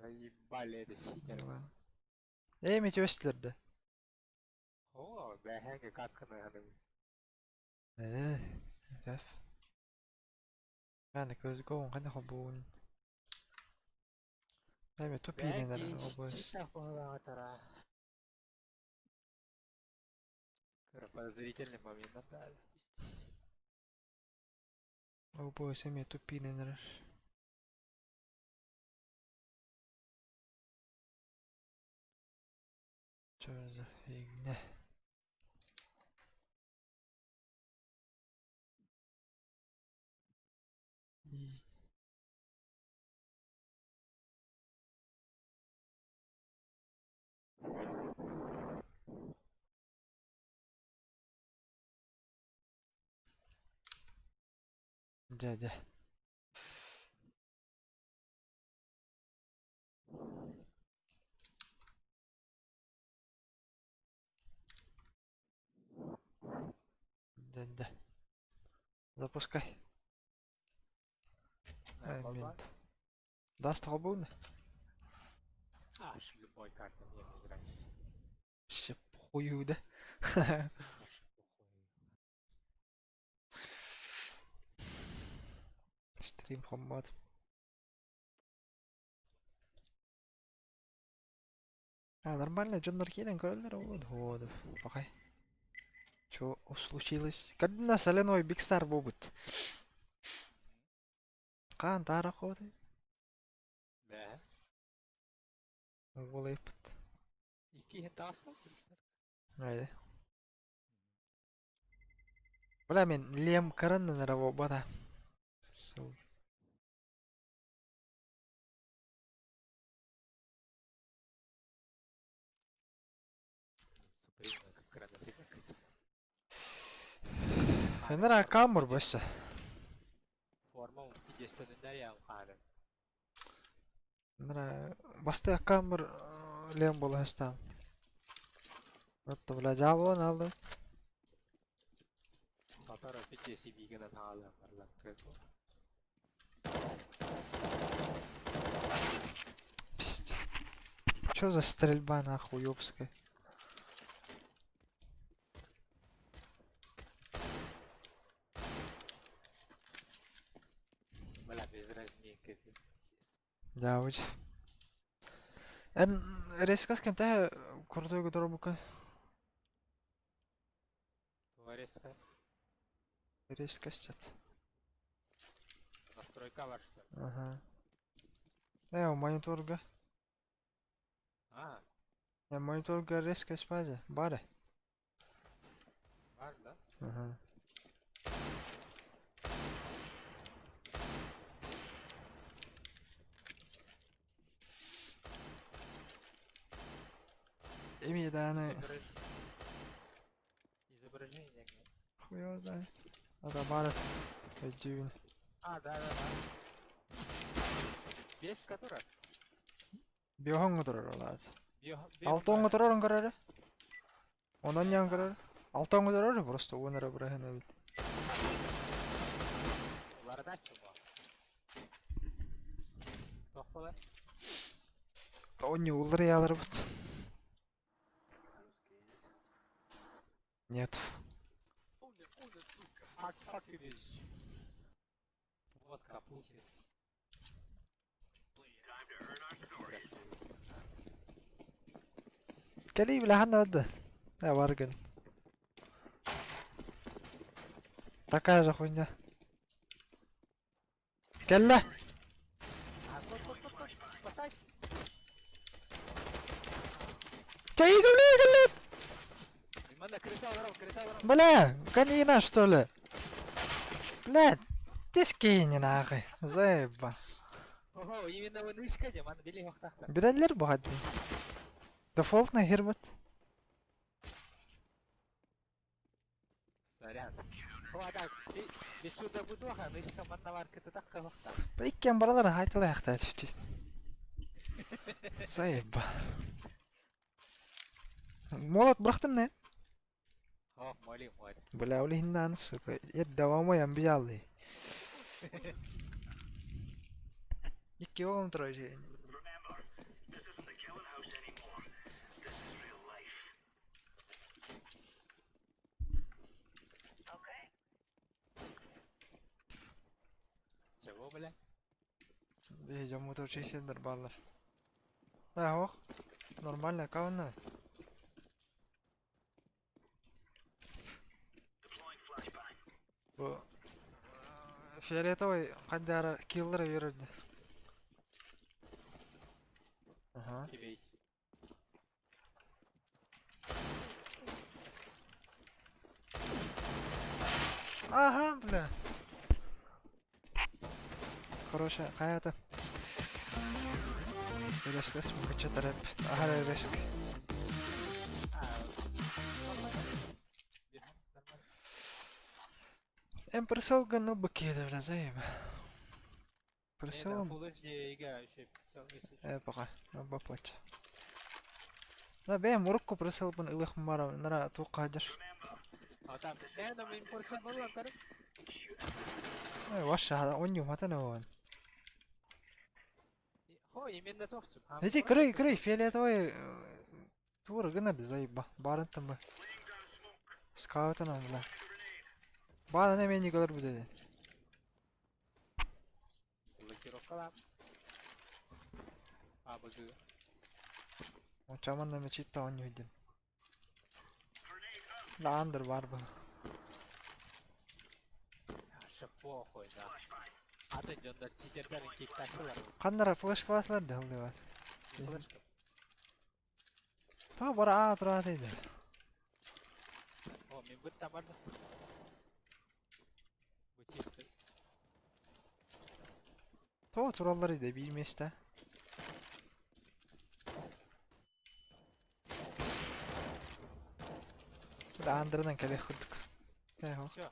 Наебали это читер. Ээ, метеостилер да. О, бэһэҥҥэ катканы аһаным. Ээ, эф. Аны CSGO ханна хобуун. Эми тупииненер обуос. Подозрительный момент да. Обуос эми тупииненер. Чё за фигня? И... Дядя. Дядя. Запускай. Момент. Даст хобуна? А, любой карта, мне без разницы. Вообще похую, да? Стрим хоммат. А, нормально, дьоннор киирэн көрөллөр вот, вот, пахай. Чё случилось? Кардина соляной Big Star буолбут. Хаан таара хоты? Да. Уолайпыт. Икки таастан Айда. Бля, мен лем караннан эрэ буолбата. Сыл. Энера камер бөссө. Форма единственный хаалан. Энера басты камер лем буола састаан. Отто бля дьаабылан алды. Татар опять сибигенен хаалан барлан. Пиздец. Чё за стрельба нахуй ёбская? Бля, без разминки. Да, вот. Эн резко кемте крутой дробука. Резко. Резкость. Настройка бар что ли? Ага. Мониторга. А. Мониторга резкость базе. Бары. Бар, да? Ага. Эми дааны Изображение. Хуй его знает. Это бары. Өйдүүбүн. А, да, да, да. Без которых? Биоһоҥҥо турар олаат. Алтоҥҥо турарын көрөрө. Онон ньан көрөрө. Алтоҥҥо турар просто уон эрэ быраһын эбит. Уларытааччы буо. Туох буолар? Онньу уларыйааларбыт. Нет. Fuck, fuck you, bitch. Вот капухи. Кэлии билэхэн да да. Баргын. Такая же хуйня. Кэллэ! Спасайся! Кэллэ! Бля, конина что ли? Бля, ты скинь нахуй. Заеба. Ого, именно вынышка, маны били хохтахта. Билэллэр бу хадди. Дефолтный хирбат. Сорян. О, так, бесуда будуха, нышка манна бар кытытак хохта. Иккиэн баралар хайталаахта честно. Заеба. Молот бырахтым не? О, моли, моли. Бля, улиһиннаан, сука. Эрдавамайан биалли. Икки оҕом турар. бля? Биһи дьоммутугар чэйсиэннэр бааллар. Ээ, нормально аккаунна. Бу фиолетовый хандара киллера үөрэрди. Ага. Кибейс. Ага, бля. Хорошая, хайата. Реск, мукача рэп. Ага, реск. Эн присылганы быкеда, бля, заеба. Присылым. Ээ, пока. Бапоча. На бэйэм урукку присылбын ылыахпын баара нара туохха сылдьар. Э, ваша онньууматан оон. Ити кырый кырый фиолетовый туора гынар заеба. Баарынтан бы. Скаутынан бля. Баарына эмиэ николар бүтэ. Блокировкалаах. АБГ. Очаман мечит оонньууйдун. Лаандыр баар бу. Вообще похуй, да. Атын дьоннор читердэрин кикташылар. Ханнара флешкалаатылар да ыллыбат. Флешка. Та бара аа тураат иде. О, мин бытта барды. Бу чисто. Тоҕо тураллар иде биир миэстэ. Андырынан кэлиэх курдук. Эхо. Все.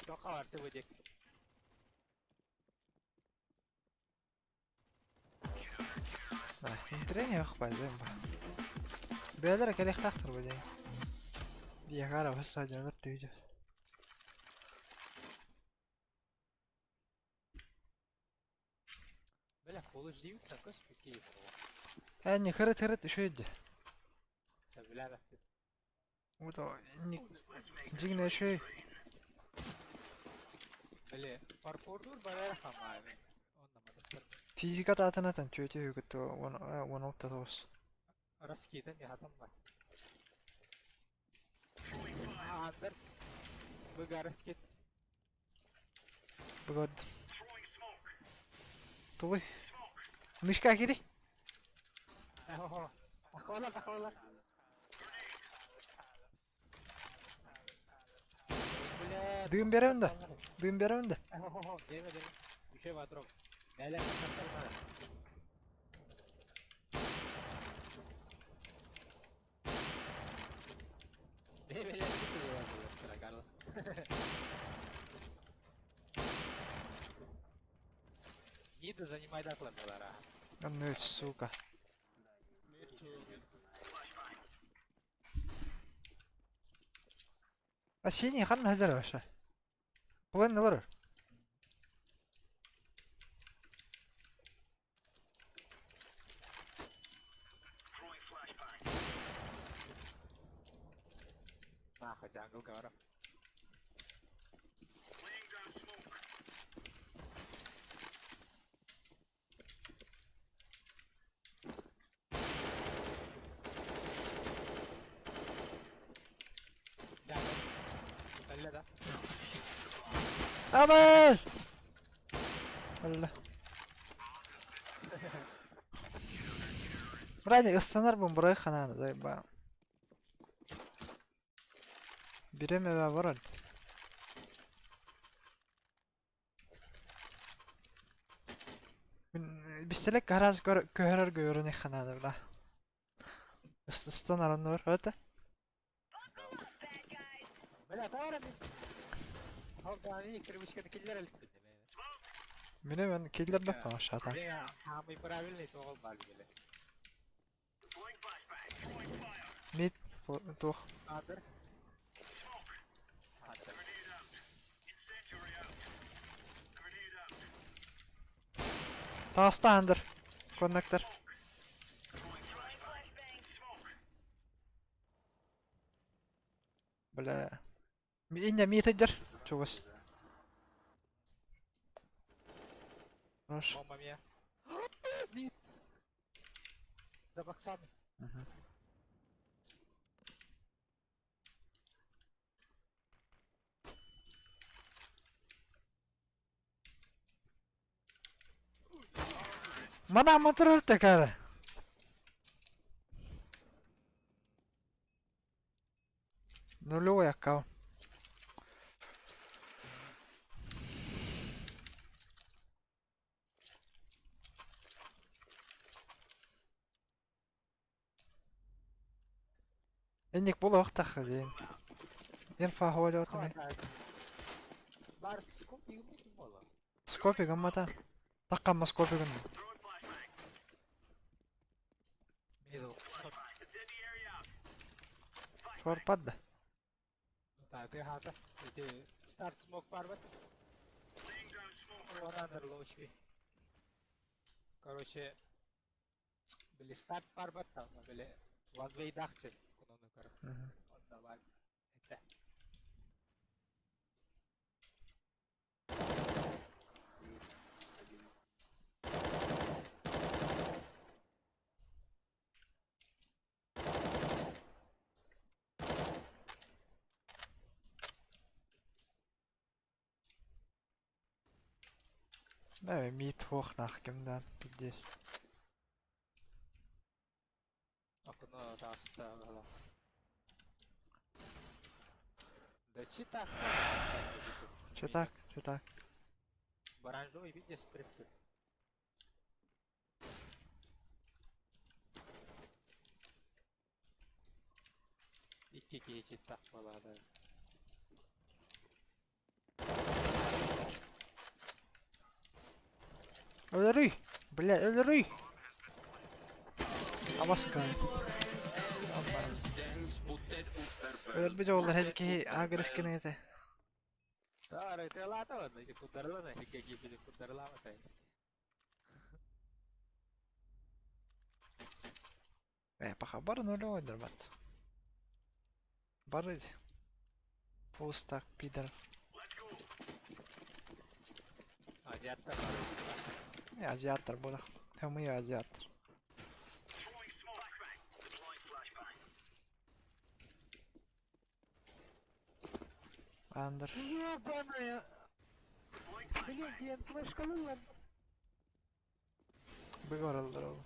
Тоқа бар ты выдек. Интриня бай. Бэйэлэрэ кэлиэхтаахтар бу диэн. Биягара басса дьонор түйдө. Бля, полуждивик такой спеки. Энни хырыт хырыт үчүгэй Бля, Ото дьиҥнэ үчүгэй. Бля, паркурдур балар хамаами. Онно мадастар. Физика таатанатан чүөтү кытта 16 тоҕус. Раскидан яхатам бар. Андер. Быга раскид. Бүгүн. Тулуй. Мышка кири. Тахалар, тахалар. Бля. Дым берем да. Дым берем да. Деме, деме. Үшө батырок. Бәле, тахалар. Деме, ле, Миду занимай даклар балара. Ну сука. А синий ханна хазар вообще. План олорор. Нахуй, джангл говорю. Джангл. Әллә да. Абыл! Алла. Брани ыстанар бун бурай хананы заеба. Биреме барар. Бистелек гараж көһөрөр көөрүнэ хананы бла. Ыстанар оннор өтө. Бля, тара мин. Хоп, да, кирбишкә киллер әлек бит. Мине мен киллер да шата. Бля, самый правильный тогол бар биле. Мид туох. Адыр. Адыр. Тааста андыр. Коннектор. Бля. Инне мид дер. Чугас. Хорош. Мамма мия. Мид. За боксами. Мгм. Мана моторор такара. Нулевой аккаунт. Инник буолуохтаах диэн. Инфа хоолоотуме. Бар скопигым буола. Скопигым мата. Таккамма скопигым. Middle. Шорпар да. Таты хата. Ити start smoke барбат. Оранер лоучви. Короче, били старт барбат там, били one way дахчы. Кунону көр. Давай. Это. Бээ, миит хуох наах кимнээн пиздец. Окно тааста бала. Да читак. Че так, че так? Оранжевый видишь припты. Икки киһи читтах буолаада. Өлөрүй! Бля, өлөрүй! Абаска. Өлөрбүт оҕолор эр киһи агрес гына этэ. Таарай тыалаата ити куттарлана икки кииппити куттарылаабатай. Э, пока бары нулевой нормат. Бары Фулстак, пидор. Азиаттар бары. Э, азиаттар буолах. Хэмый азиаттар. Андер. Ебаная! Блин, диэн флешкалылар. Быгораллар ол.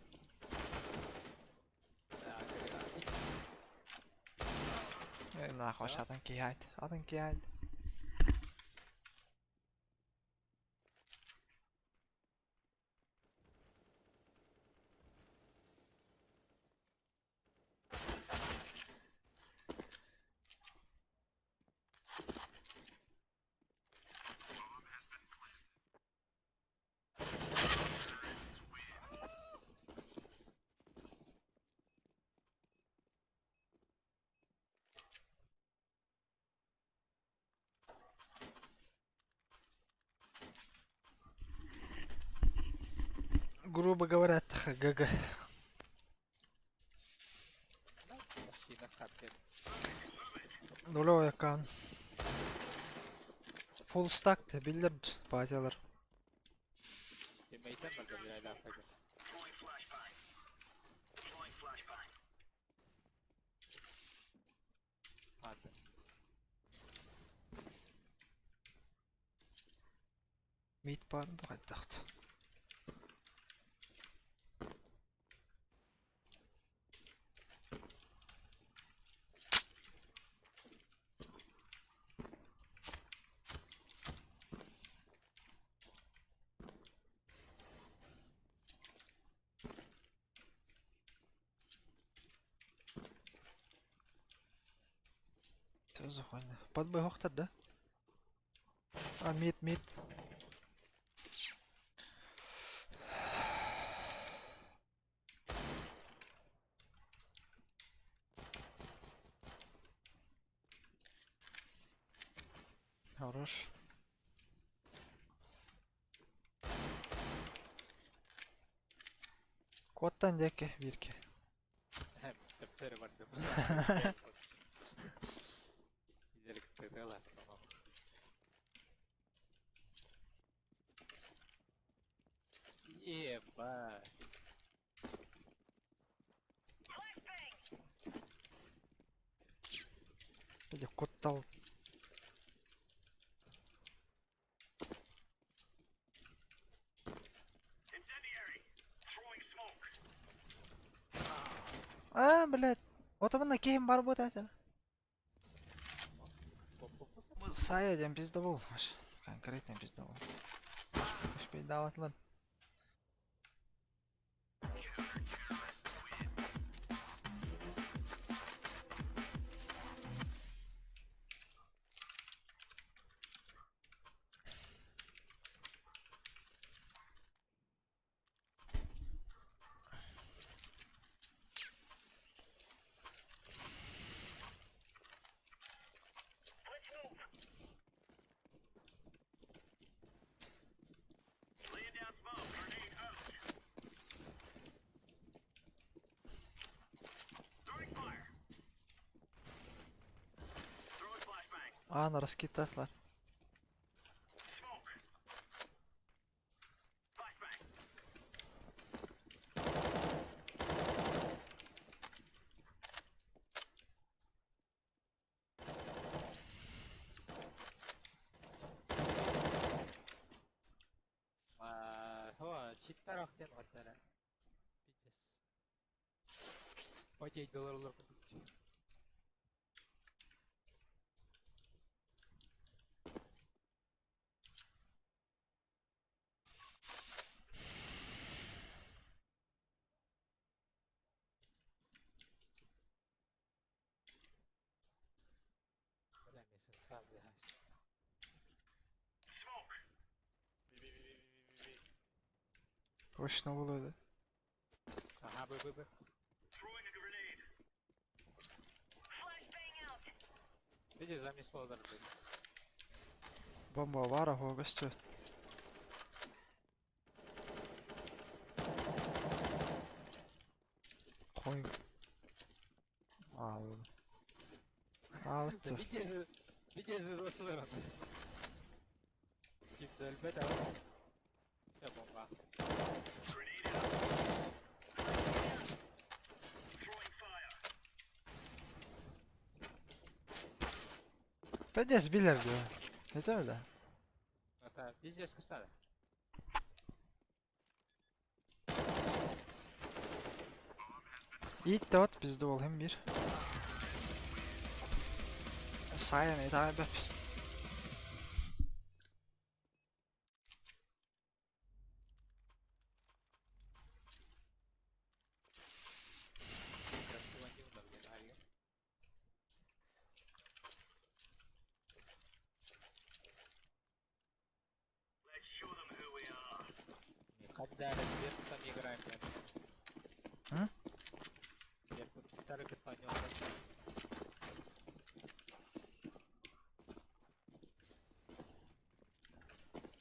Э, нахуй, атын киһайт. Атын киһайт. Грубо говоря, ТХГГ. Нулевой аккаунт. Full stack те биллэр батялар. Мид баар хайдахт. Что за хуйня? Подбыһохтар да? А, мид, мид. Хорош. Куоттан диэки бииргэ. Төптөрү бардым. Ебать. Или куттал. А, блядь. Вот манна киһим бар буот этэ. Сайа диэн пиздобол. Конкретно пиздобол. Успейдаабатылар. Аана раскидтаатылар. Читтарах диэн бардара. Пиздец. Потеть долларлар курдук. Бля, месяца, блядь. Точно буолуо Ага, Б, Б, Б. Видишь, замесло даже. Бомба баара оһуо көстүбэт. Хой. Аа. Аалыччы. Видишь, видишь, Ким өлбөт аҕа. Все, бомба. Пиздец билэр дуо? Этэ да? Это пиздец кустада. Иит да от пизде ол hem bir. Сайын этаа бэп. Красиво не удобно, Когда Беркутом играем, блядь. А? Беркут второй катанёл.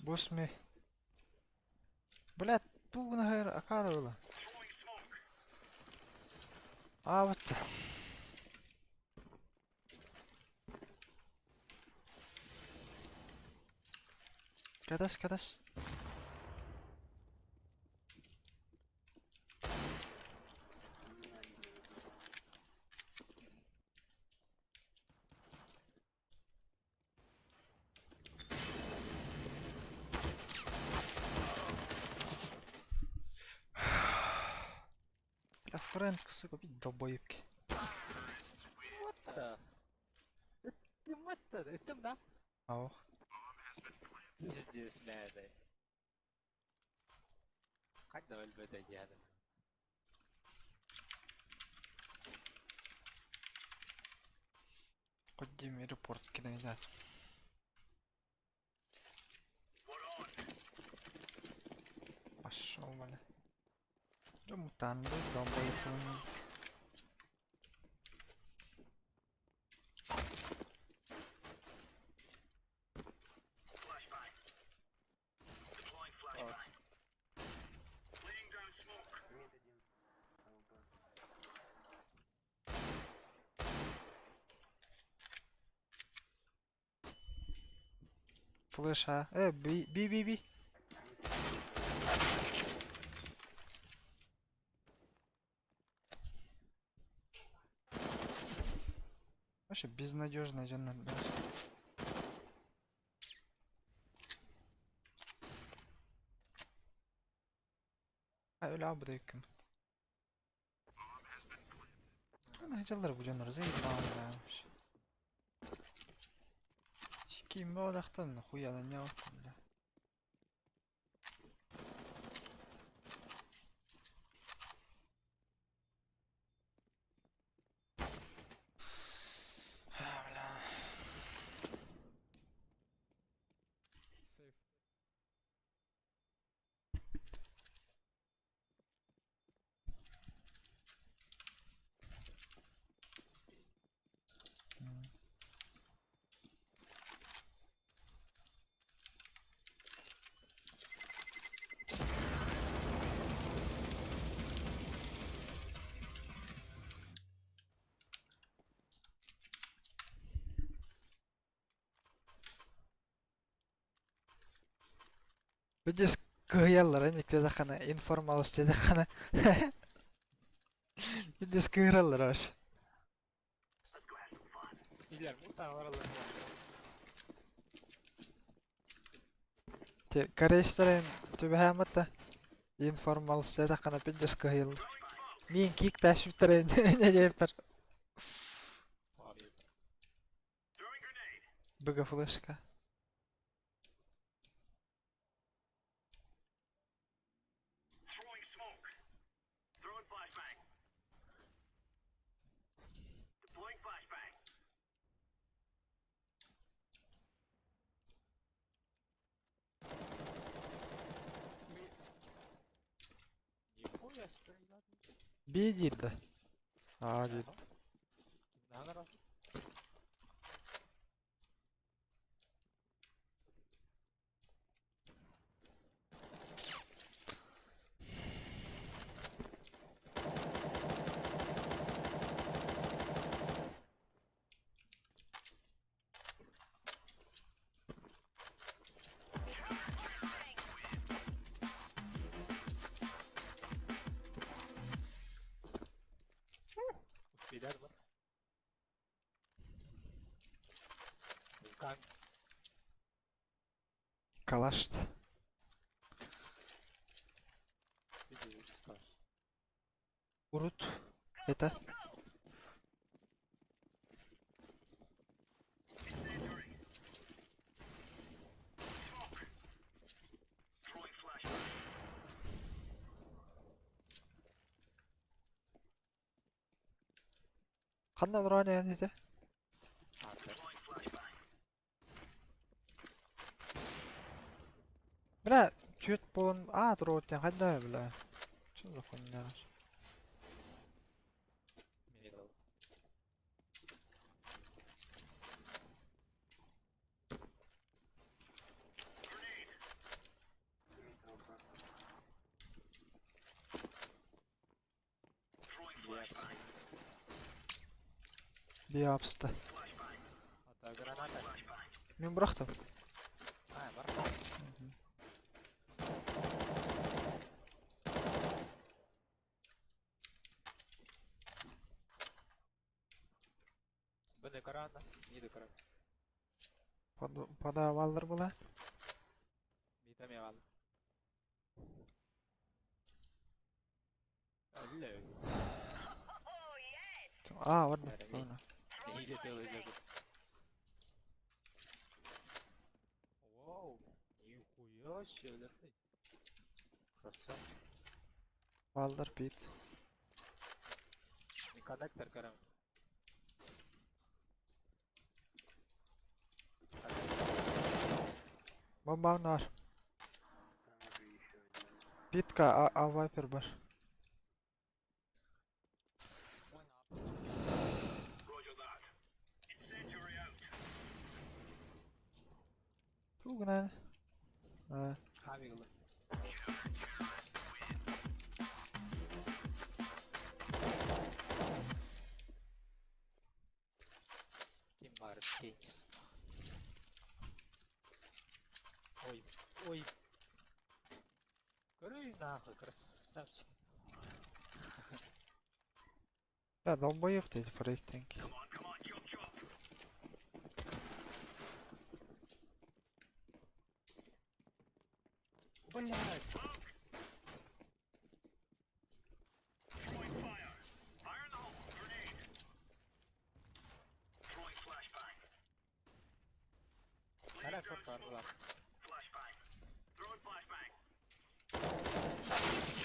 Босс ми. Блядь, тугна акара ыла. А вот. Катас, катас. Бля, Фрэнк, сука, бить долбоебки. What the? What the? Это да? Ау. Пиздец, блядь. Как давай өлбөт диэн. Хоть репорт кидать. Пошел, бля. Да мутант, долбоеб. Флеш, а? Би, би, би, би. Вообще безнадежный дьоннор блядь. Öyle abi da hüküm. Дьаллар бу дьоннор заебал бля. Ким буолахтан хуяланньаабаппын бля. Бля. Сейф. Видишь, кыһыйаллара никтедахана информалыс диэтэххинэ Видишь, кыыраллар аш. Илэр мутаан бараллар. Те корейстэрин түбэһээммэт да информалыс диэтэххинэ пиздец кыһыйаллар. Миин киик тээшпиттэрин диэппэр. Быга флешка. Нихуя себе. Би диир да? Аа диир. Кимнааҕар Билэр бар. Вулкан. Калашт. Урут. Это. Ханна олорон эн ити? Бля, түөрт буолан аа туруот диэн хайдах бля. Что за хуйня? Биапста. Мин бырахтым. Подаваллар була. Аа, ладно, ладно. Вау, нихуя себе, красавчик. Баллар бит. Коннектор көрөм. Бомба бар. Питка, а вайпер бар. Тугунан. Аа. Ким баар теннис. Ой, ой. Көрүй нахуй, красавчик. Бля, долбоёб ты, фрейктинг. Блядь! Хорошо, Карла.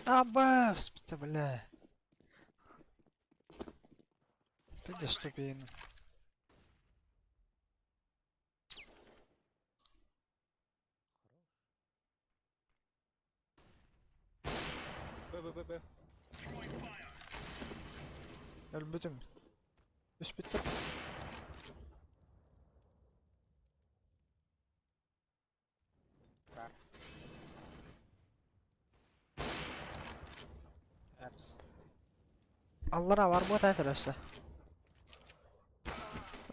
Абас, бля. Пиздец ступень. Б, Б, Б, Б. Өлбүтүм. Түспүттэр. Бар. Эрс. Аллара бар буотаа өссө.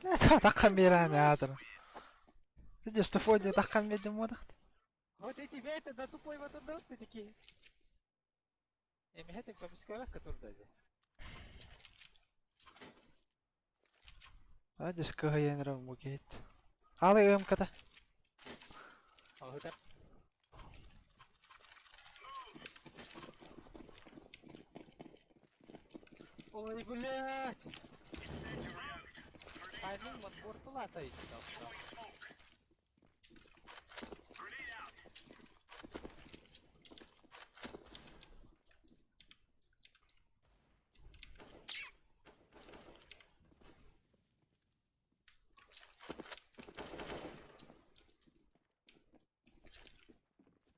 Бля, таххан биэрэн аатыр. Видишь, тупой таххан биэрдим буотахт. Вот эти это да тупой вот он ты такие. Эмиһэтин көмүскэбэккэ турда дии. Адис кыһыйан эрэ бу киһит. Алы ыамката. Оһутар. Ой, блядь! Тайминг мон буортулаата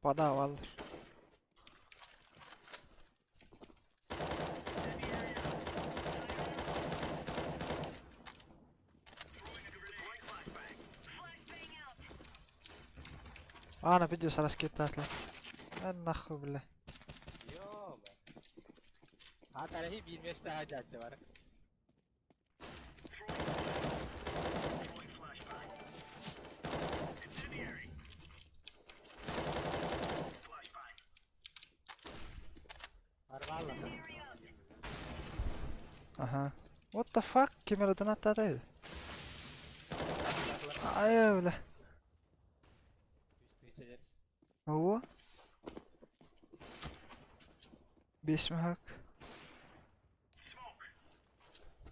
Подавал. Ана пиздец раскидать. Нахуй, бля. Ёба. А тарахи биир месте хаджаччы бар. Нормально. Ага. What the fuck? Кемерадан аттады. Ай, бля. Ого. Бес махак.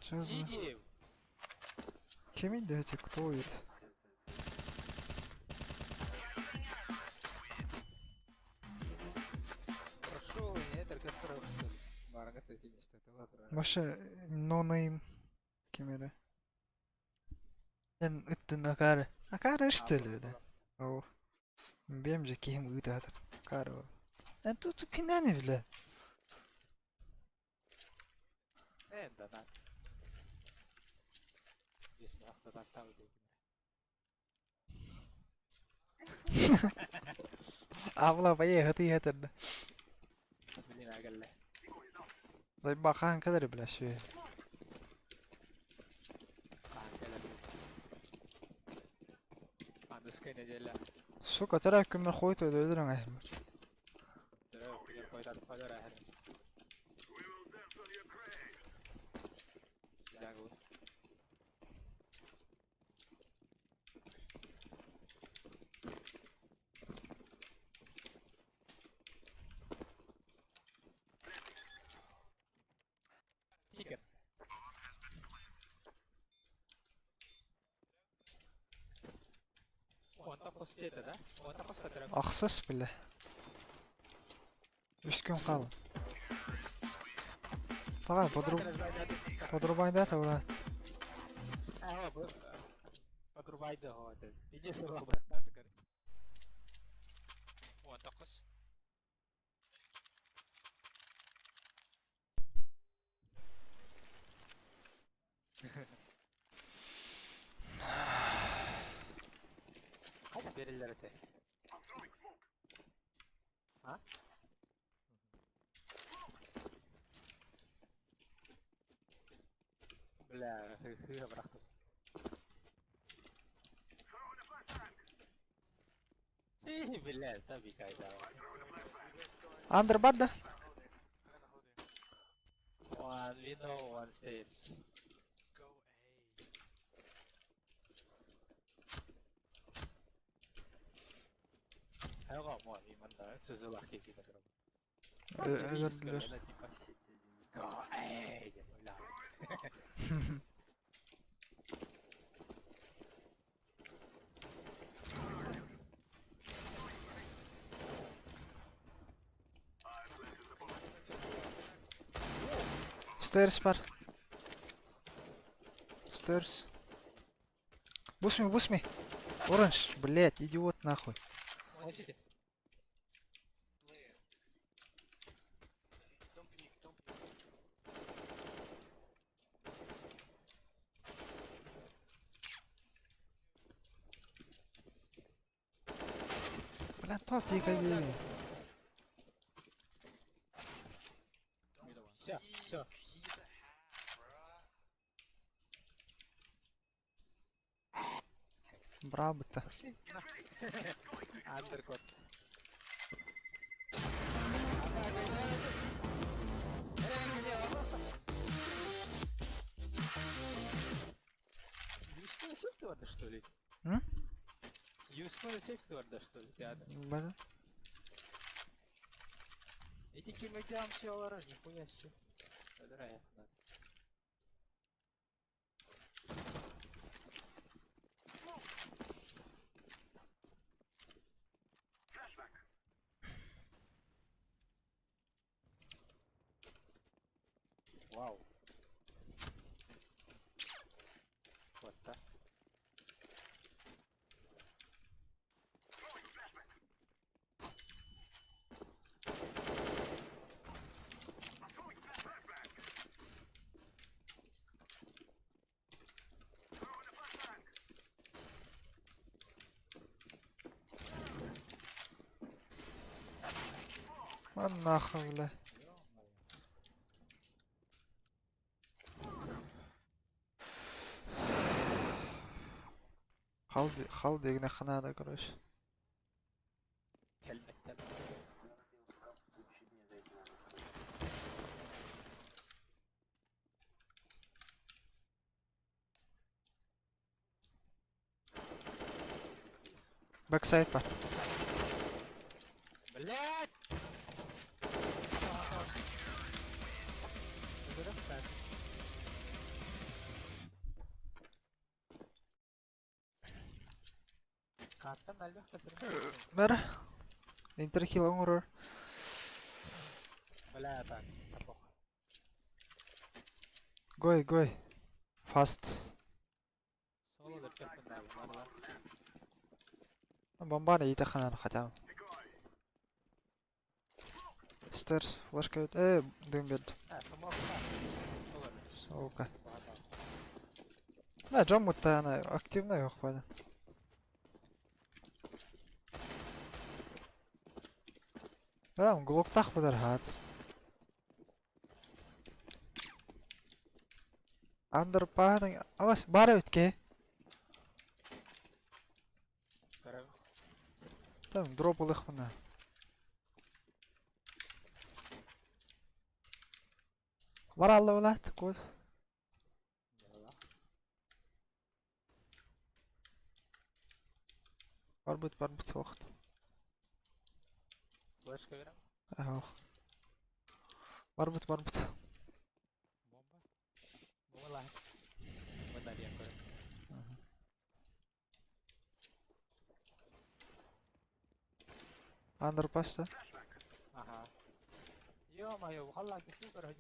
Чё за- Сидим. Кем идете? Кто это? Прошу, не это Баргат эти места. Маша, no name. Кемера. Эн ыттын акары. Акары что ли, бля? О. Бем же ким ыытатыр. Акары. Эн тут пинани, бля. Эн да на. Бес махта тау Абла поехать и это. Блин, агалле. Заебахан кадыр, бля, шве. Аныскы неделя. Сука, тара күммер хойт өдөрүң ахмар. Тикет. Ахсыс, бля. Үс күн қал. Давай, подрубай да, тогда. Подрубай да, вот. Иди сюда, Онта қос. Хайда берилер эте? А? Бля, хы бырахтым. Си, бля, таби кайда. Андер бар да? One window, one stairs. Go A. Өлөрдүлэр. Stairs бар. Stairs. Boost me, boost me. Orange, блядь, идиот нахуй. Бля, топ пикай. Все, все. Браво-то. Андеркот. Что ли? М? Юсконы сейф барда, что ли, театр? Бана. Эти кимэтям все олорор, нихуя себе. Вероятно. Вау. Вот так. А нахуй, бля. Хал, хал дегенэ ханаада, короче. Backside бар. Блять! Бэр. Интерхил оҥорор. Бля, так, сапог. Гой, гой. Fast. Бомбаны иитэ ханан хотя Stairs, флешка дым биэрдим. Сука. Да, дьоммут активнай ох бадан. Прям глоктах будар хаат. Андер паһын авас баар эбит киһи. Там дроп ылыахпына. Баралла булаат код. Барбыт барбыт суохт. Флешка верен? Ох. Барбыт барбыт. Бомба? Бомба лаһын. Бомба диэн көрө. Андерпас да? Аха. Ё-моё, халлаан кэсүү көрө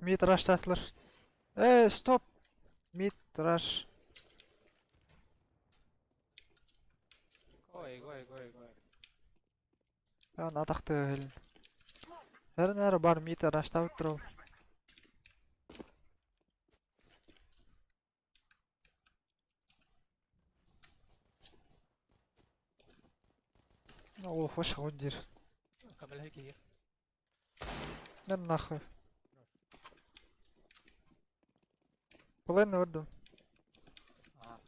Mid rush татлар. Э, стоп! Mid rush. Гой, гой, гой, гой. Ан атахты хэлин. Эрнер бар mid rush таут турал. О, фош диир. Көмөлөһө киһи. Да нахуй. Половина ордум. Аа.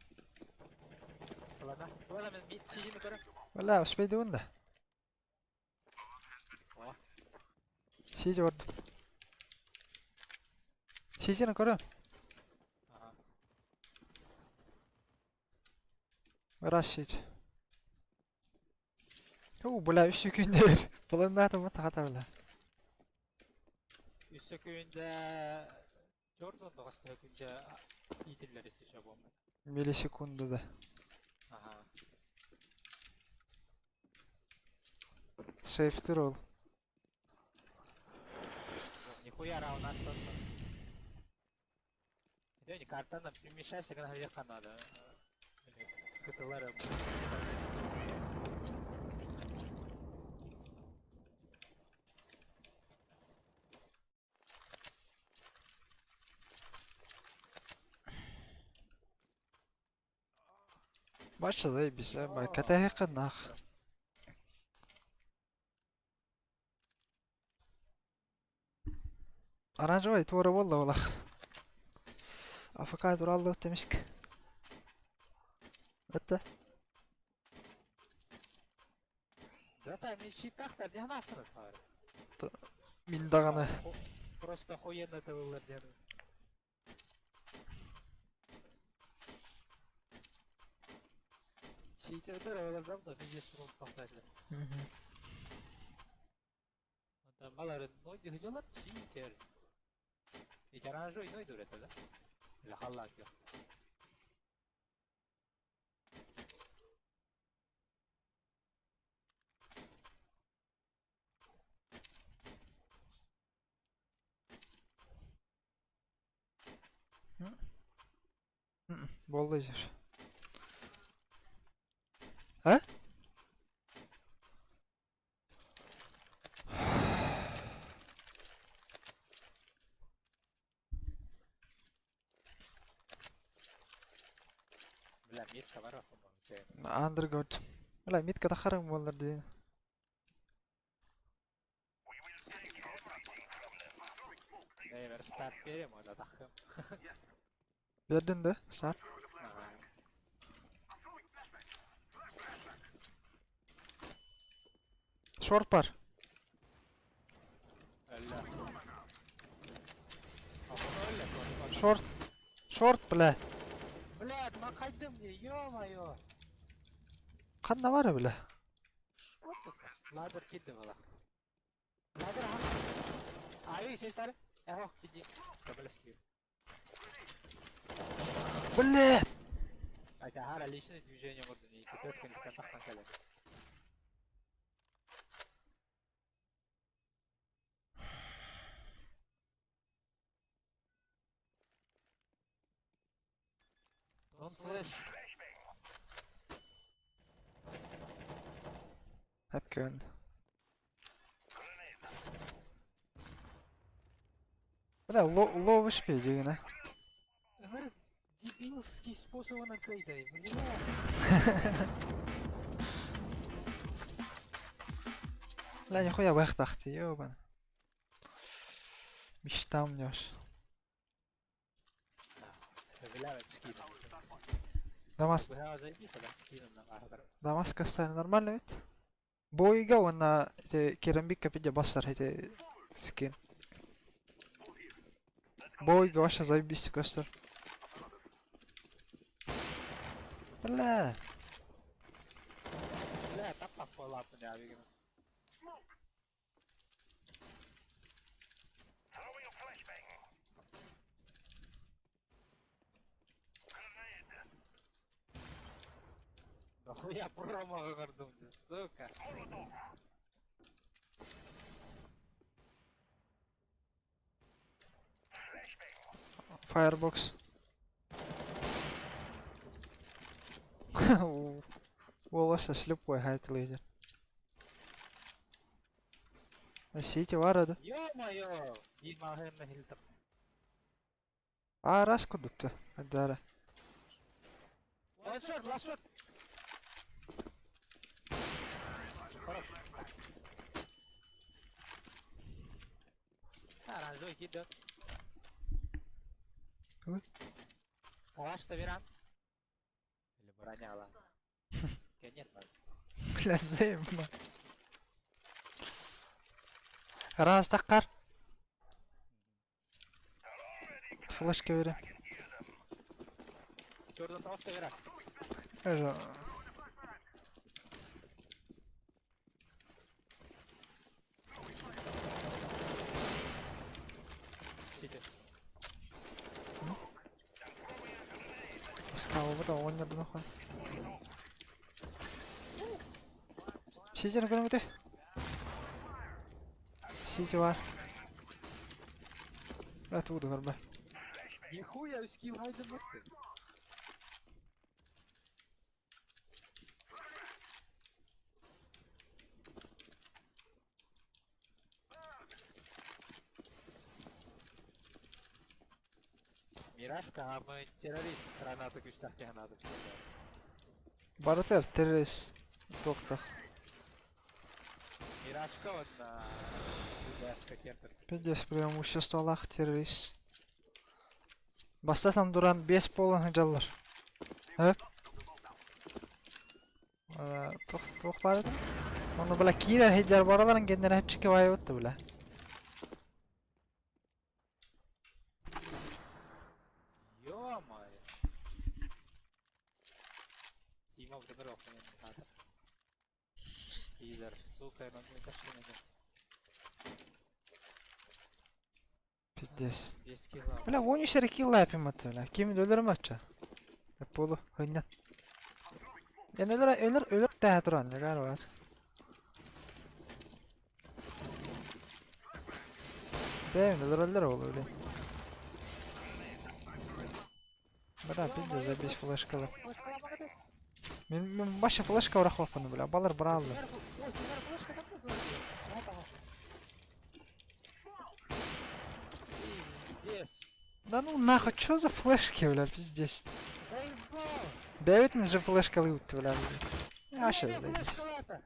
Ладно. Ладно, мен мид сидим көрө. Бля, успейдибин да. О. Сиди ордум. Сидини көрө. Аха. Ыраас сиэч. Уу, бля, үс секүндээр. Планнаатым тахата бля. Үс сөкүүндэ төрт он тоҕус сөкүүндэ иитиллэр еще буолбат. Миллисекунда да. Ага. Сейфтер ол. Нихуя у нас тут. День картаны перемещайся, гына ехать надо. Кытылары. Бачча заебись, э, бай. Кэтэһиэххэ нах. Оранжевай туора буолла буолах. АФК тураллы темиск. Это? Да там мечи тахта, не нахрен Мин даҕаны. Просто охуенно тылылар диэн. Читердер олордом да пиздец тохтоотулар. Онтон баларын нойдуһулар читер. Итаражой нойдур это да? Или халлаан күөх. Буолла дьэр. А? Бля, митка бар Андергот. Бля, митка тахарым буоллар диэн. Наверное, старт берем, он атахым. Бердин да, сар. Шорт бар. Шорт. Шорт, бля. Блядь, махайдым мне, ё-моё. Ханна бар бля. Ладер кидdi была. Ладер ага. Ави сестар. Эхо, иди. Көмөлөс Бля! Хотя хара личное движение можно не идти, тест таххан кэлэр. Don't flash. Hep Бля, ловишь педигина. Дебилский способы кайдай, бля. Бля, нихуя бэхтахти, ёбан. Мечта мнешь. Дамас... Дамаска стали нормально ведь? Бойга уонна ити керамбикка пидя бассар ити скин. Бойга вообще заебись көстөр. Бля. Бля, таппах буолааппын явигин. Нахуя промах оҥордум дии, сука. Firebox. Уолоса слепой хайт лидер. Сити варада. Ё-моё! Биир маҕаһыынна иһилтэх. А раз кудукта. Адара. One shot, last shot. Хорош. Оранжевый кидет. Калаш-то веран. Или броняла. Нет, Бля, займа. Раз таххар. Флешка вере. Төрдөн тоҕуска веран. Это... Сити. Скалбыта оҕонньордун оххон. Ситер көрөҥүтэ. Сити бар. Бля тугу да көрбө. Нихуя скилл хайдаммыт. Мираж хаамыы террорист страната күүстээх киһи Барытыгар террорист туохтах. Миражка уонна ДСК кертер. Пиздец преимуществолаах террорист. Бастатан туран биэс буолан сылдьаллар. Э? Туох туох баар этэ? Онно бля киирэр сылдьар бараларын кэннэрэ хэпчиккэ баайбыт да бля. Ё-моё. Тима вдобро охуенно. Пидор, сука, я могу Пиздец. Без килла. Бля, воню сэр килла эпимат, бля. Ким өлөрүм ачча. Полу, хыннан. Эн өлөр, өлөр, өлөр тэһэ туран, дьагаар бас. Бэйм, өлөрөллөр ол, блин. Бля, пиздец, забись флешкалар. Мин, мин баша флешка урахваппын, бля, балар брааллар. Пиздец. Да ну нахуй, чё за флешки, бля, пиздец. Заебал! Бэйбитин же флешкалыы утты, бля. Аша, Бля, заебись. флешка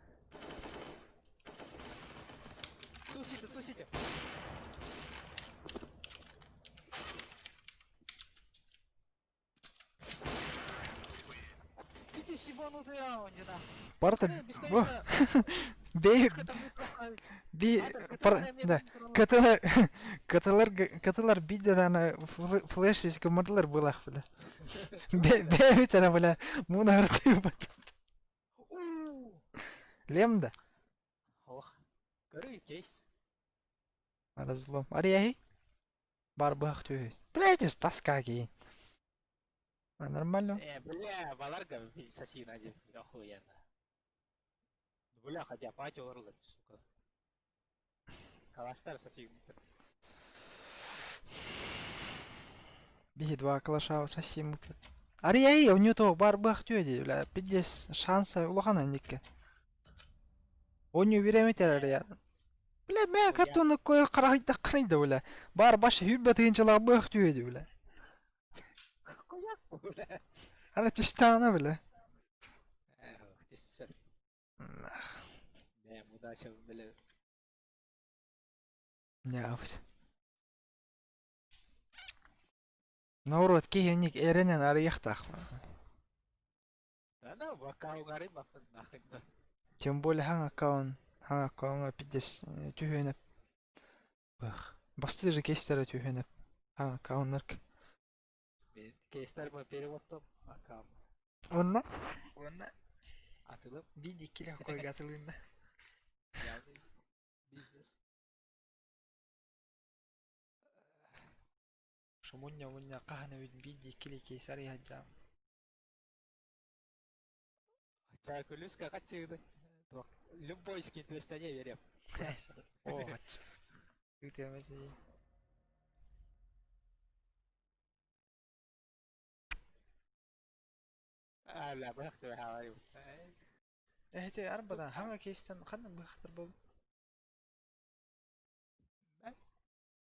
Тусите, тусите. Иди ебанутый раундина. Барыта бу Бесконечно. бей би пар да кытылар кытылар кытылар бидден флеш көмөрлөр булах бля. Бэйбит бля муна артыыбат. Лем да. Ох. Көрүй кейс. Разлом. Арияхи. Бар бах түй. Блядь, тоска кейн. А нормально. Бля, баларга соси один. Охуенно. Бля, хотя пати орлы, сука. Калаштар соси. Биһи два калаша соси Арияхи, у нее то бар бах түй, бля. Пиздец шанса улахан никке. Оню биремитер ария. Бля, мэ катуны кой карахайда карайда бля. Бар баш хүббэ тыынчалаа бых түйеді бля. Хуяк, бля. Ара түстаана бля. Эх, тиссер. Бля, удача, бля. Нявт. Наурот киһиник эренен арыйахтаах. Да на, вокал гары бахын нахуй. Тем более хаң аккаунт, хаң аккаунтга пиздец түһүөнэп. Бых. Басты же кейстері түһүөнэп. Хаң аккауннарк. Кейстер мы переводтом аккаунт. Онна? Онна. Атылып. Биди киле койгатылынна. Явный бизнес. Шумуння муння кахана үт биди киле кейсари хаджам. Чайкулюска качыгды. Любой скин твестане верем. О, хач. Үтемesi. А, бля, быхты хаваю. Эти арбадан хаңа кейстен ханна быхтыр бол.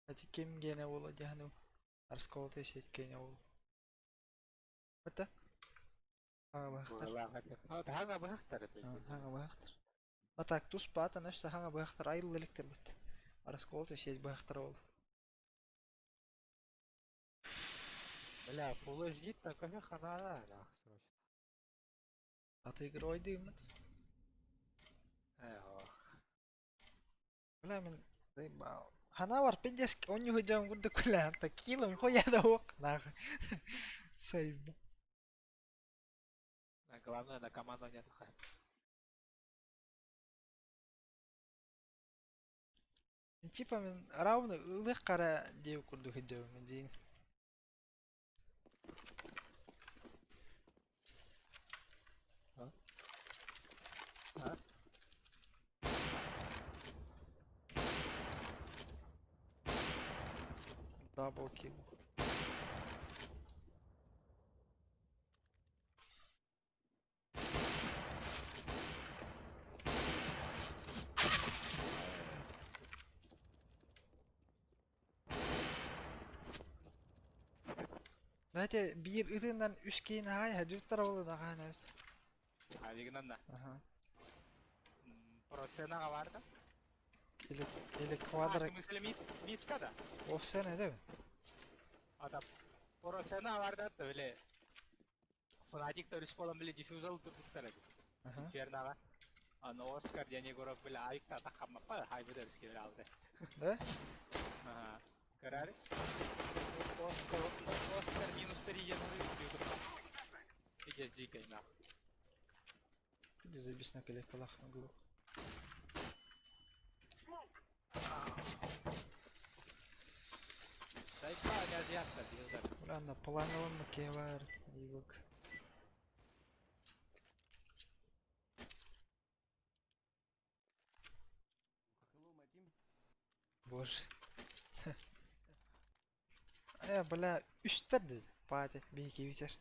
Эти ким гене болу дяну. Арсколты сет гене болу. Это? Хаңа быхтыр. Хаңа быхтыр. Хаңа быхтыр. А так тус пата нэшсе хаңа быхтыр айыл электр бит. Арсколты сет быхтыр бол. Бля, Full HD такая хана, да, срочно. А ты игрой дымит. Эх. Бля, мен заебал. Хана бар пиздец, он не худям гурда куля, такилом хуя да ок нахуй. Сайб. Главное, на команду не отдыхай. Типа мин равно ылых хара диэбит курдук сылдьабын диин. А? А? Double kill. Знаете, биир ытынан үс киин аҕай хадьыттар буолла даҕаан эбит. Авигынан да. Аха. Проценаға бар да. Или, или А, квадро в смысле митка да? офсен эдебин. Ата Процена бар да, били. Фнатик төрүс болан били диффузал турбуттар эди. Аха. Инфернаға. Аны Оскар диэн Егоров били авикта атаққаммаппа, хайбы төрүске били алды. Да? Ага. Көрөр. Оскар, Оскар минус 3 диэн ютубта. Иде зикай на. Иди забись на коллекалах могу. Сайпа газиаттар дилдар. Бля, планолон макевар. Ивок. Hello, my team. Боже. Э, бля, үстер dedi. Пати, бейки үтер.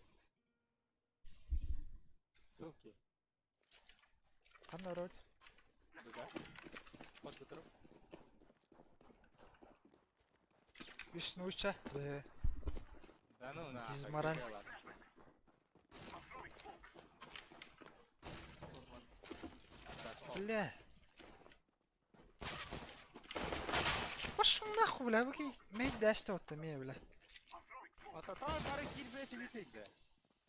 Суки. Қандай роль? Дуга. Под туруп. Үс нуча. Б. Да ну на. Дизмораль. Бля. Пошел нахуй, бля, выкинь. Мейт дасты вот там, бля. Ата та бары кирбети битинде.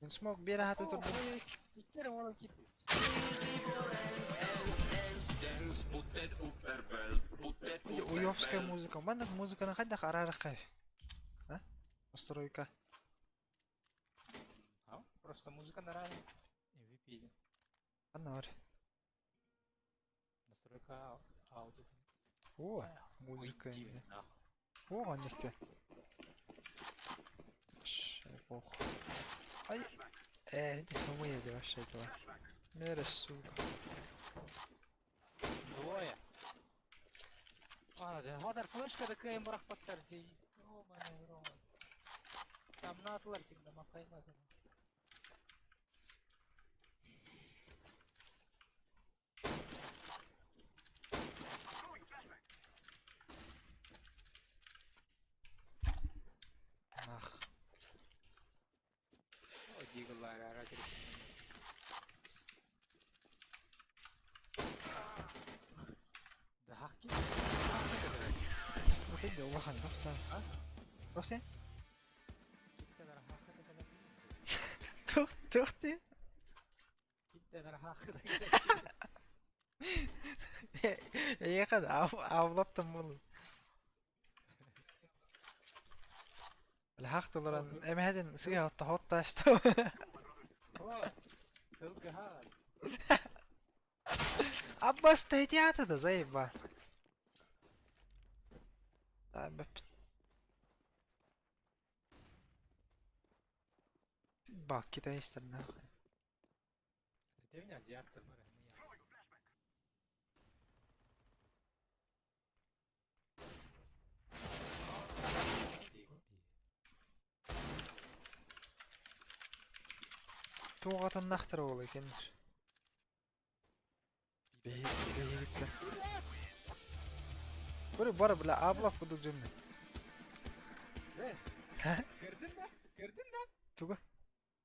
Мен смог бері хаты тұрды. Иккere ола кирбет. Уёбская музыка. Мандак музыканы қайда қарарық қай? А? Настройка. А? Просто музыка нравится. MVP. Қандай бар? Настройка аудио. О, музыка Уйди енді. нахуй. О, қанекте. Ох. Ай. Э, не умею вообще этого. Мере, сука. Двое. А, хадар флешка да кайым бырақпаттар дей. Ё-моё, рот. Там натлар кимде мақаймады. Нах. О, диглар ара кирсин. Да хаки. Опять улахан тоқта. А? Тоқта? Тоқ, тоқта. Ехад авлаптым бұл. الحق طلعن ام هادن سيها تحط اشتو. عباس تهدي ده زي با. Бак китайстер нахуй. Туғатаннахтар ол екен. Бейгіттер. Көрі бар, бля, аблап кудук жүрмін. Көрдің бе? Көрдің бе? Туга.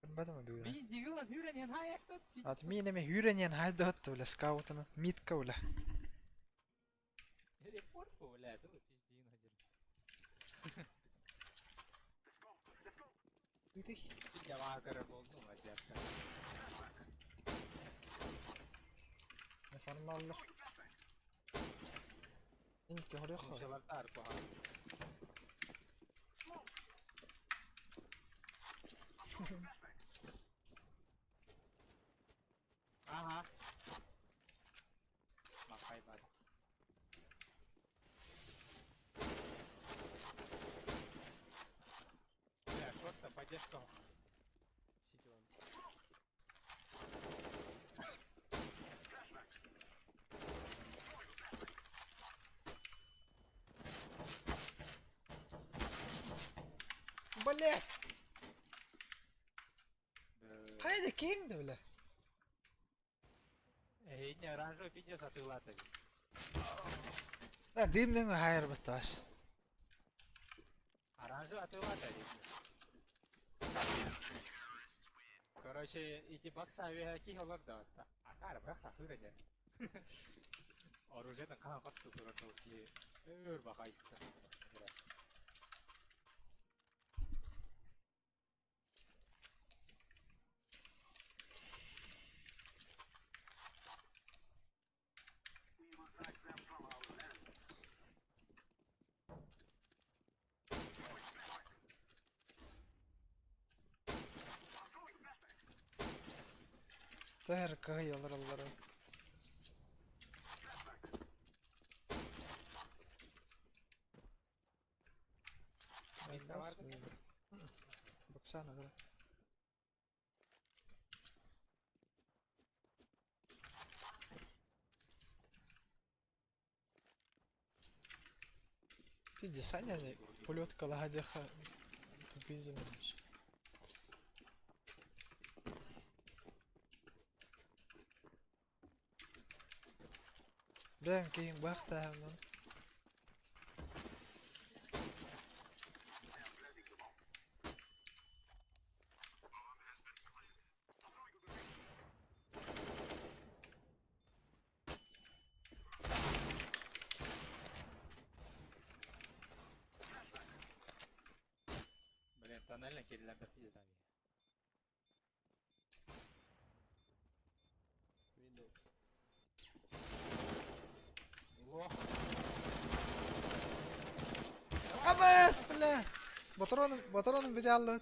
Көрмәдім дуга. Мин дигла хүрен хайастат. Ат мин эме хүренен хайдат, бля, скаутына. Митка, бля. Репорт, бля, это пиздин хадир. Ты Жаваа болду азиатка. Неформаллар. Инке хорёх. Мушалар куха. Ага. Махай бар. Бля, шорта, поддержка. City one. Бля! Да. Хайда киһиҥ да бля? Эй, не оранжевый пиздец атыылаата. Да дыымныҥ хаайарбыттааш. Оранжевый атыылаата Короче, ити бакса үөһэ киһи олордо. Акаары бырах сатыыр этэ. Оружиетын хаһан хостуу турар киһи өр баҕа истэ. Тээр кыһыйалар аллара. Мин Бас Baksana bro. Пиздец, Саня, пулет калагадеха тупизм. Бэм киһиҥ баахтааһынын. Блин, тоннельно киирилэр пиздами. Window. Лох. Абас, бля! Батроным, батроным бүтэ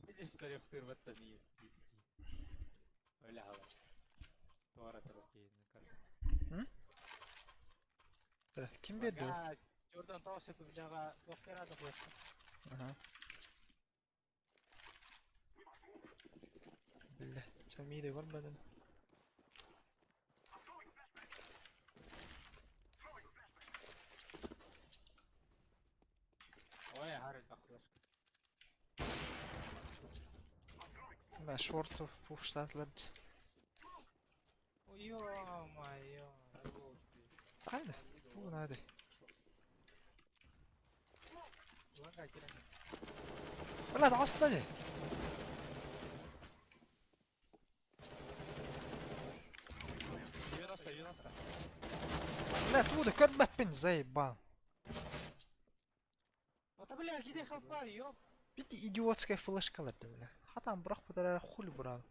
Видишь, перевтырваттан Бля, Туора турар Ким берди ол? Jordan тоҕус бляҕа туох флешка. Ага. Бля, чамиды көрбөтүм. Ой, Харальд бах флешка. Бля, шорту пуштатлар. Ой, ё-моё. Хайда, бу надо. Лага кирен. Бля, таҕыста дии. 90, 90. Бля, тууду көрбөппүн, заебал. Вот, бля, где хелпа, ёп. Бити идиотская флешкалар да, бля. Хатан бырах хули брал.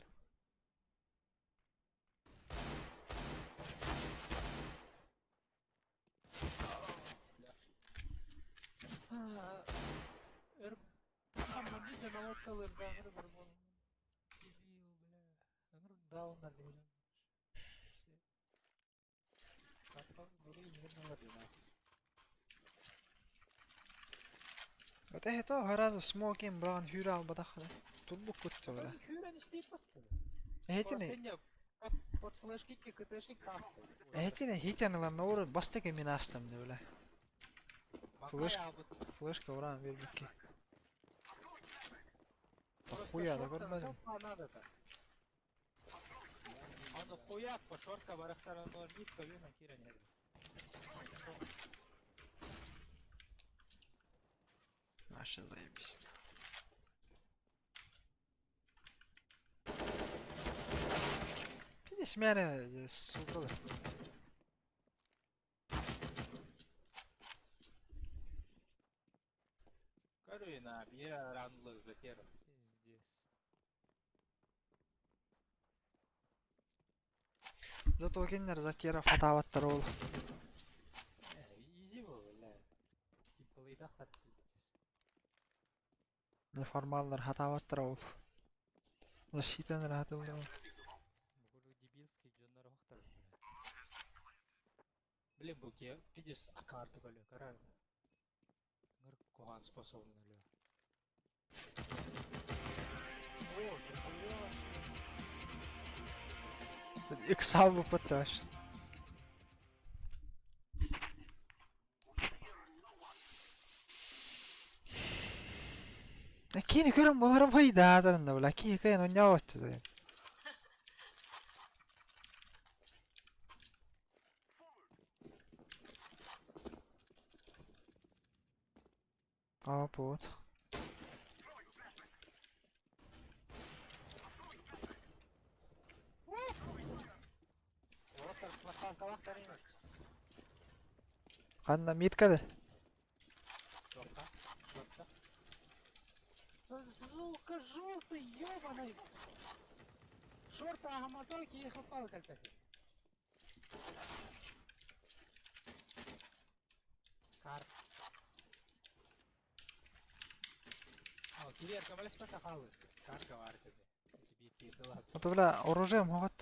Дебил, бля. Дауннар дебил. Это хараза смокин бран хүрэ албатах. Турбу кутта, бля. Хүрэн истип баттı. Этини Под флешки КТшник таста. этини хитен лан бастыка мин астам да, бля. Флешка уран бербикки. Да хуя да көрбөдүм. Надо-то. Аны хуяк по шортка барахтаран нитка вина кирен. Наша заебись. Пиздец мяне, сука. Короче, бир ранлы затер. Пиздец. Зато киннер затера фатаваттар ол. Изи был, бля. Типа лейдах так пиздец. Неформаллар хатаваттар ол. Защитан ыраатыллар. Бугулу дебильский дьоннор охтор. Блин, бу ке пидес акаарды көлө көрөр. Ыңыр куһаан способун өлө. О, нихуя. Иксал буппатташ. Кини көрөн болором хайдаатарында бля киһи кыйан онньооччу Аа вот. Ханна миткада? Сука, желтый, ёбаный! Шорта агаматойки и хапал как-то. Кар. О, килер, кабалеспата халы. Кар гавар тебе. Вот бля, оружие могут.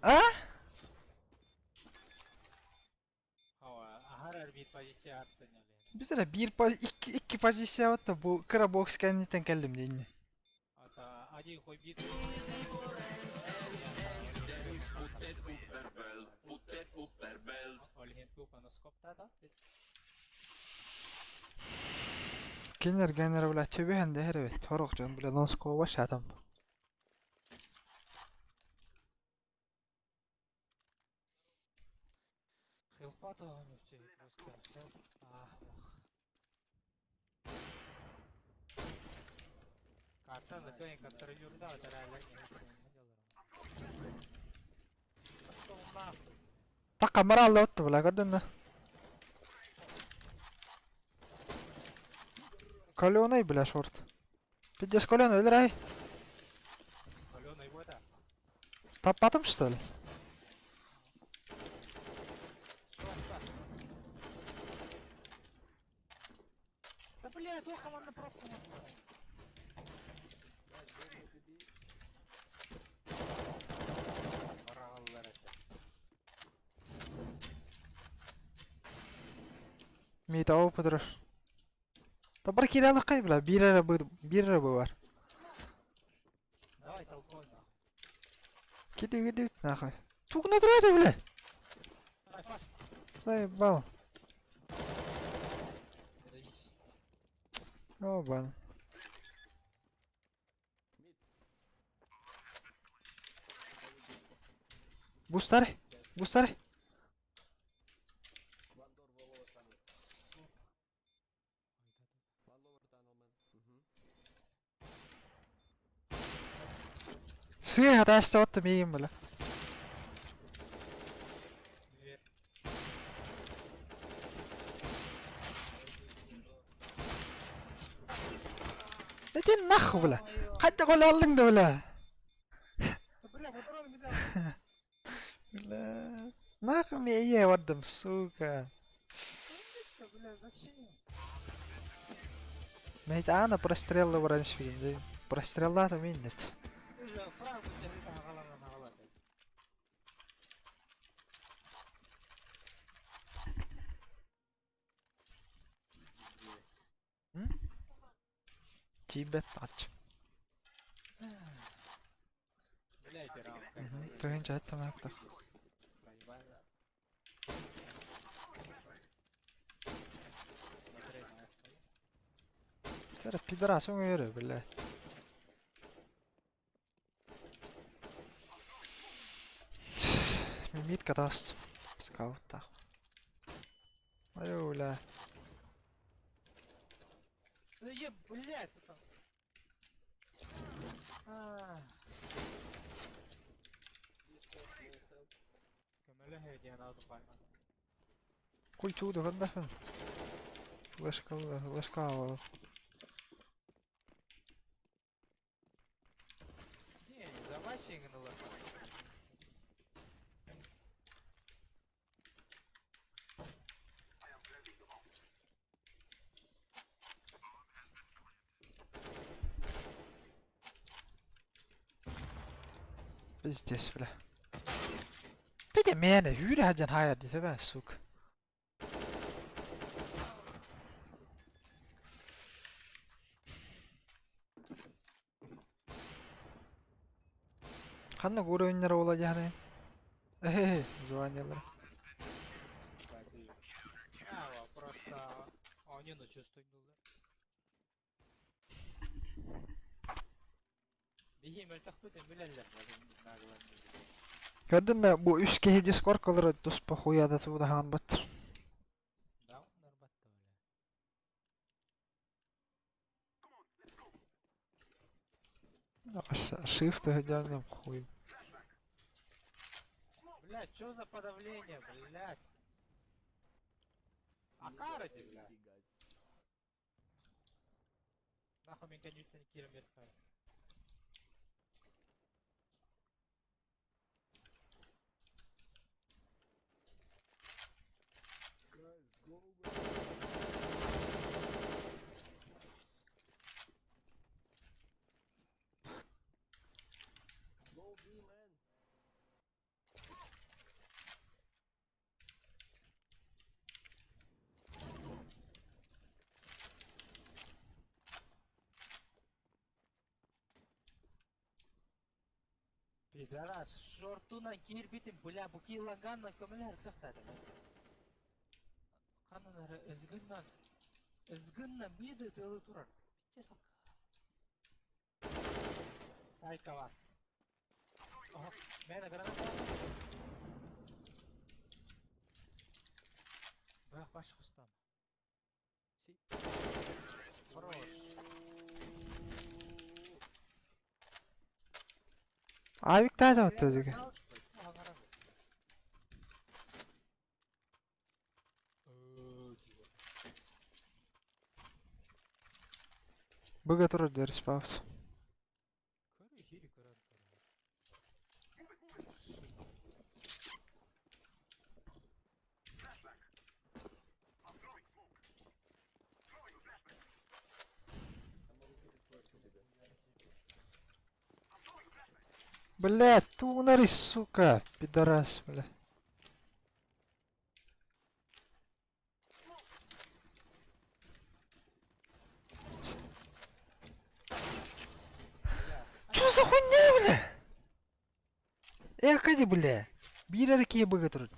А? Biz эрэ биир икки икки позициябыт да бу кыра бокс кэнниттэн кэллим диинни. Кинилэр генерэ бля түбэһэн дэһэр эбит сорох дьон бля носкова шатам. Хелпата оонньууччу просто хелп аах Карта такой контролюрда Такка моралла отто бля көрдүн да. Каленый бля шорт. Пиздец каленый өлөр ай. Каленый вода. Таппатым что ли? Да бля, туох манна пробку Барагаллар этэ. Миит оп турар. Табар киирэлэххэй бля биир эрэ биир эрэ бу бар. Давай толкой нахуй. Киди киди нахуй. Тугна турата бля. Давай пас. Заебал. Завись. Обан. Бустары. Бустары. Сыыһа таастыбатта миигин бля. Ити нахуй бля. Хайдах олооллуҥ да бля. Бля. Нахуй мне бардым, сука. Мэйт аана прострелла баран испигин Простреллаата миннет. Тиийбэт ач. Тыһыынча аттамаактах. Тэр пидорас өҥөйөрө, блядь. Мимитка даст. Скауттах. Айуу, бля. Да е, блядь, это... А, Көмөлөһө диэн ааты баарман. Культура көрбөппүн. Флешка, флешка ол. Не, завачи гыналар. Пиздец, бля. Пите мээнэ үүрэ сылдьан хаайар дии сөбө, сука. Ханна уровеннара буола дьаһанай? Эһэ, званиелара. А, просто оонньууну чувствуйдулар. Биһи мөлтөхпүт билэллэр Көрдүн да бу үс киһи дискоркалары туспа хуяда туудаһаан бат. Да, нарбатта Shift сыдьаным хуй. Блядь, что за подавление, блядь? Акарати, блядь. Нахуй мен конюктен кирим беріп. Go B, man. Пидорас, шортуна киирбитим, бля, бу килаганна көмөлөр тохтады. Каннары ызгыннан, ызгынна миды тылы турар. Битте Сайка бар. Ого, мени граната. Бах баш хустам. Си. Хорош. Авик тайда баттадыга. Быга турар дерис паус. Блядь, тунари, сука, пидорас, бля. Чё за хуйня, бля? Эх, бля. Биир эрэ киһи быга турар.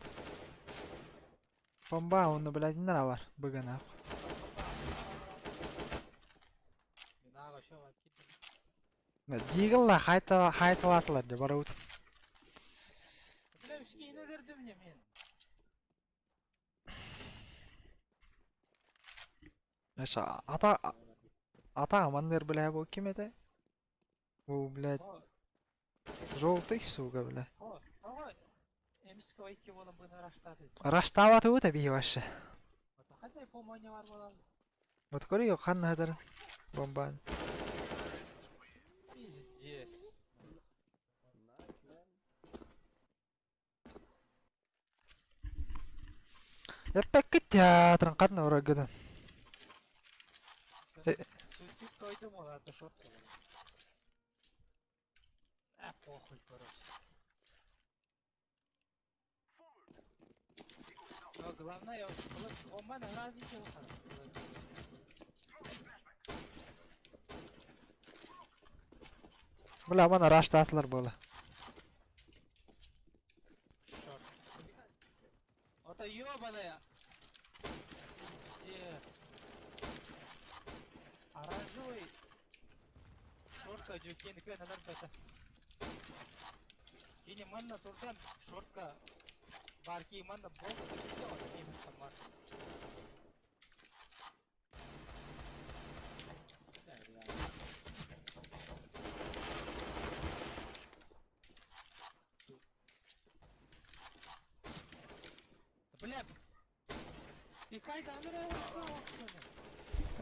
Бомба, онно, блядь, нара бар. Быга нахуй. Дигл хайта хайталатылар деп бара өтін. Бля, үскейін өлерді мне мен. Аша ата ата амандыр, бля, бу ким это? Бу, блядь, желтый, сука, бля. Эмиске ойки болан бұны раштады. Раштаваты өте бии вообще. Қандай помоня бар болан? Вот көрү ханна хатар бомбан. Пиздец. Nice, man. Эппекки театрын катна урагыдан. Суицид койдум оларды шорт. А, похуй, короче. Но главное, бомбаны разы Бля, мана раштатылар было. Шорт. Это ёбаная! Пиздец. Оранжевый. Шортка жөккен көн анар бата. Кини манна турдан шортка барки манна бомба.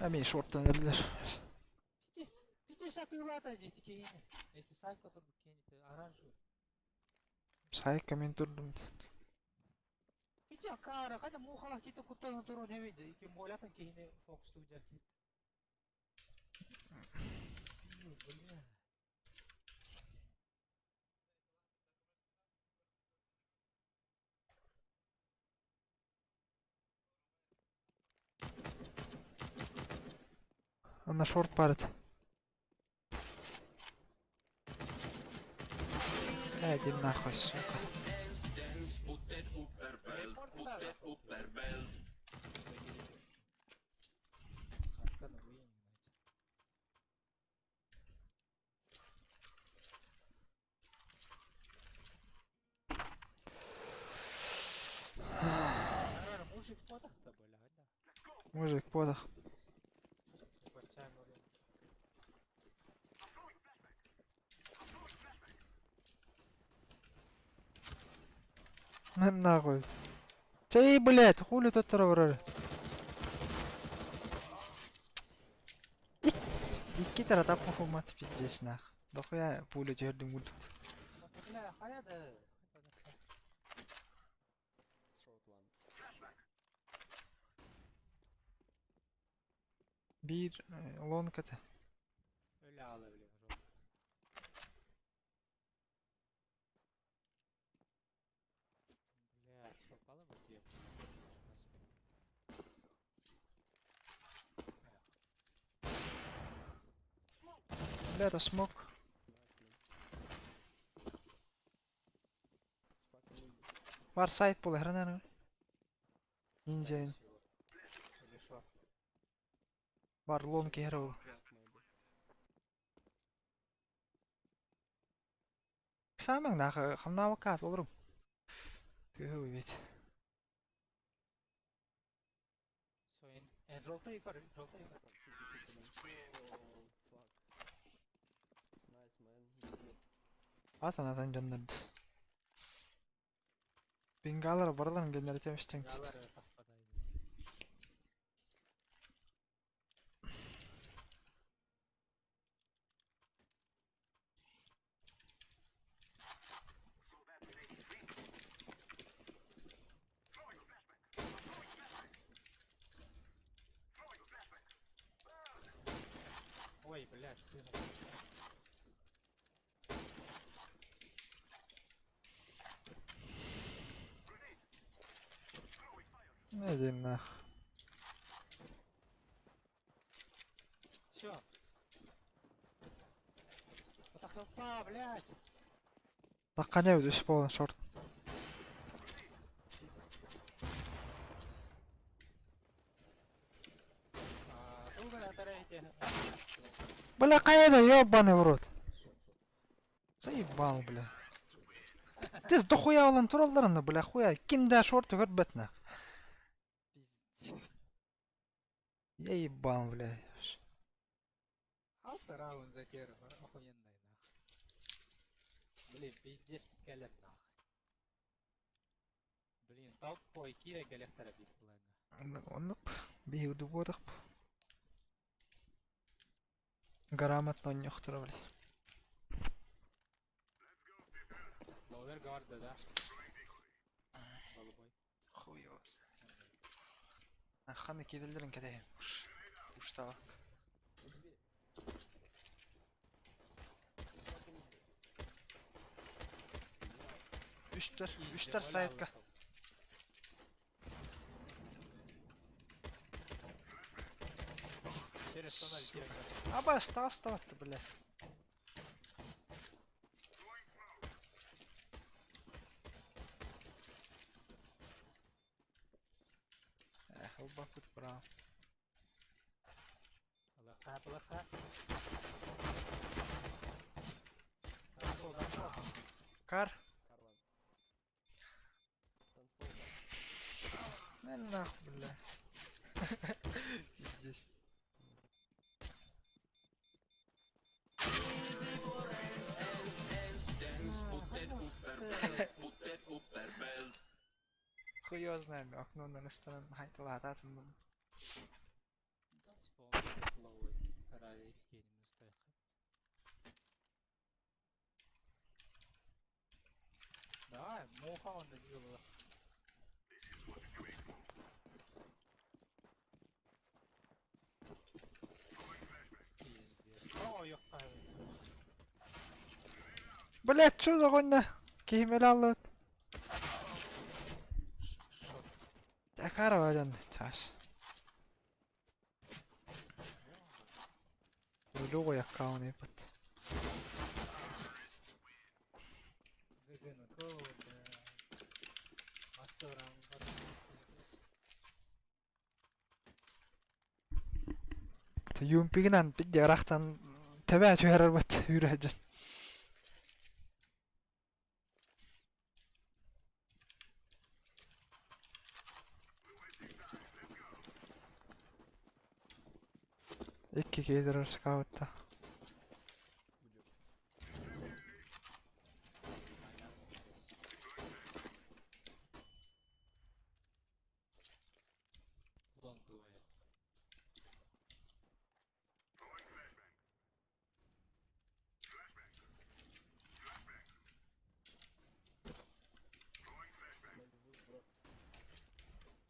Эмиэ шортан эрдилэр. Сайка мин турдум. На шорт парит. Бля, иди нахуй, сука. Мужик подох. На нахуй. Чэй, блядь, хули тут барар. Икки тарата похумат пиздец нах. Дохуя пуля түһэрдим курдук. Биир лонг этэ. Бля, это смог. Бар сайт буолар хранар. Ниндзя. Бар лонг играл. Самың нахы хамнавакат олорум. Тыгы ведь. Atan atan gönderdi. Bingalara бараларын göndertemiştim. Ой, блядь, сына. Иди нах. Всё. Это хелпа, блядь. Такканя үс болан шорт. Бля, кайда, ёбаный в рот. Заебал, бля. Ты дохуя олон туралларына, бля, хуя. Кимде шорт көрбөт нах. Пиздец. Я ебал, бля. Алты раунд затеров, охуенный нах. Блин, пиздец келер нах. Блин, толпой кире келехтер бит булага. Оннук биһиги буотах. Грамотно онньохторо, бля. Ловер гарда, да? Голубой. Хуй его Ханы киреллерин кэтэһин. Уштавак. Үстер, үстер сайтка. Через тоннель кире. Аба, став, став, бля. Эх, убакут браво. Лаха, лаха. Танцпол, танцпол. Кар. Ну нахуй, бля. Пиздец. Хуёво. его знает, окно настанан хайталаатаатым. Давай, муха он доделала. Пиздец. О, ёпта. Блять, что за хуйня? Киһим өлө аллыбыт. Такарова дьон чаш. Өлүү аккаунт ыыппыт. Юмпигынан ыраахтан тэбээ түһэрэрбит үүрэ сылдьан. Икки киһи турар скаутта.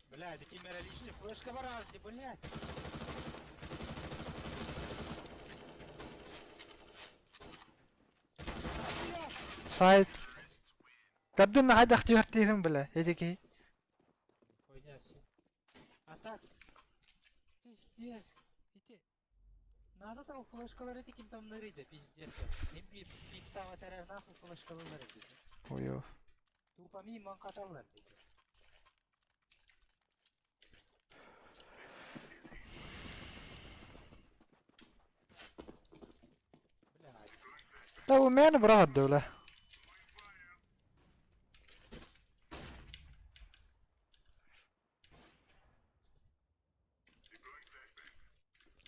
Бля, это Тимера лишний флешка в блядь. Сайт. Көрдүн хайдах түһэртиирин бile. Эти киһи. Хуйня себе. А так, пиздец. Ити. Надо там флешкалары тикин там нарыды, пиздец. Им биттава тарар нахуй флешкалары dedi. Ой. Тупо мимо каталар dedi. Блядь. Да у меня брат бля.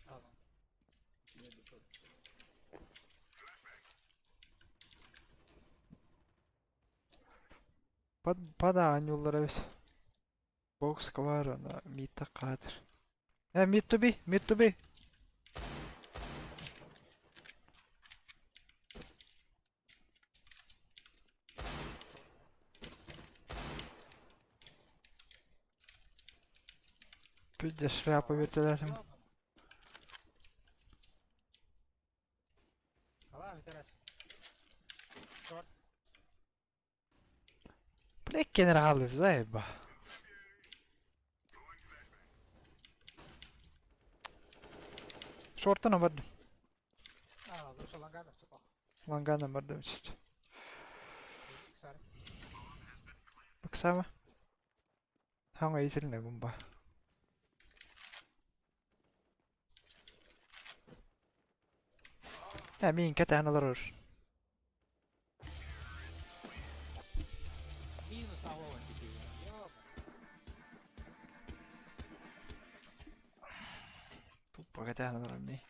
Tamam. Под пада анюллара эбит. Бокс квар на мита кадр. Э, mid to B, mid to B. Пиздец, шляпа вертолетом. Давай, Тарас. Шорт. Бля, генералы, заеба. Шортан бардым. А, лучше лангана, все похуй. Ланганан бардым чисто. Сары. Баксама. Хаңа итилне бумба. Ә, мин кэтээн олорор. Минус алло, дебил. Ёба. Тупо кэтээн олорор ми.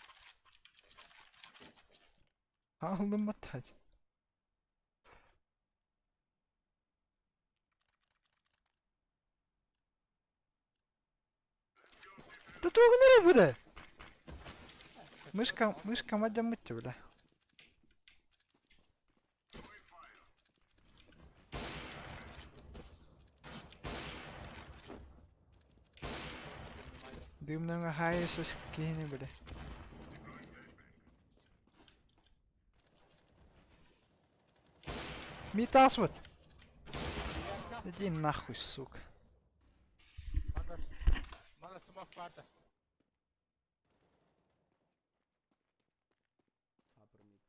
Алдым баттач. Да тугунары буде. Мышка, мышка мадя мытты, бля. Дымныҥа хайысыс киһини бile. Митас вот. Иди нахуй, сука. Мана смок парта. Upper mid.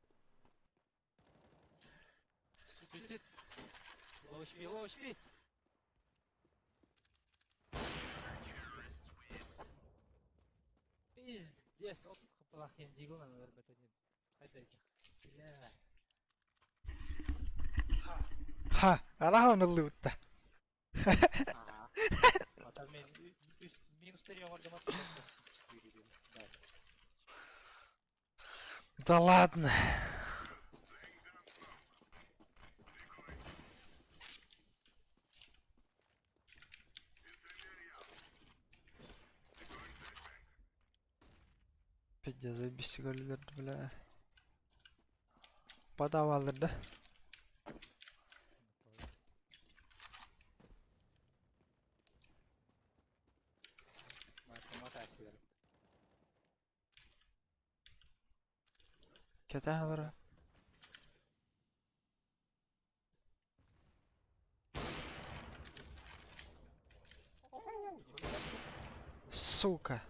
Суицид. Low HP, low HP. Пиздец, от хапалах я дигл на ребята не. Хайда Бля. Ха, арахан ыллыбытта. Ага. А там минус 3 ордем Да. Да ладно. Пиздец, заебись көрүллэр, бля. Подаваллар да. Кэтээн олорор. Сука.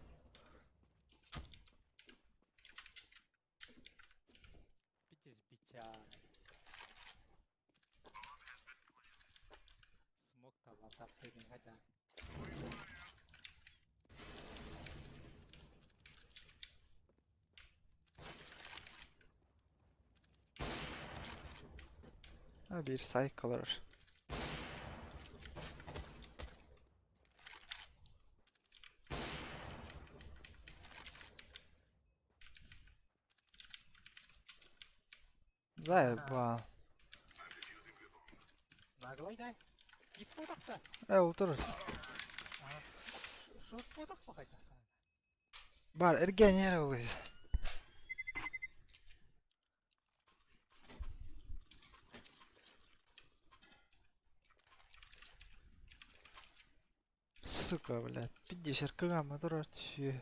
Ha биир сайка олорор. Заебал. Э, утур. Бар, эргэнээр ол. Сука, блядь, пиздец, кыгама турар түһүө.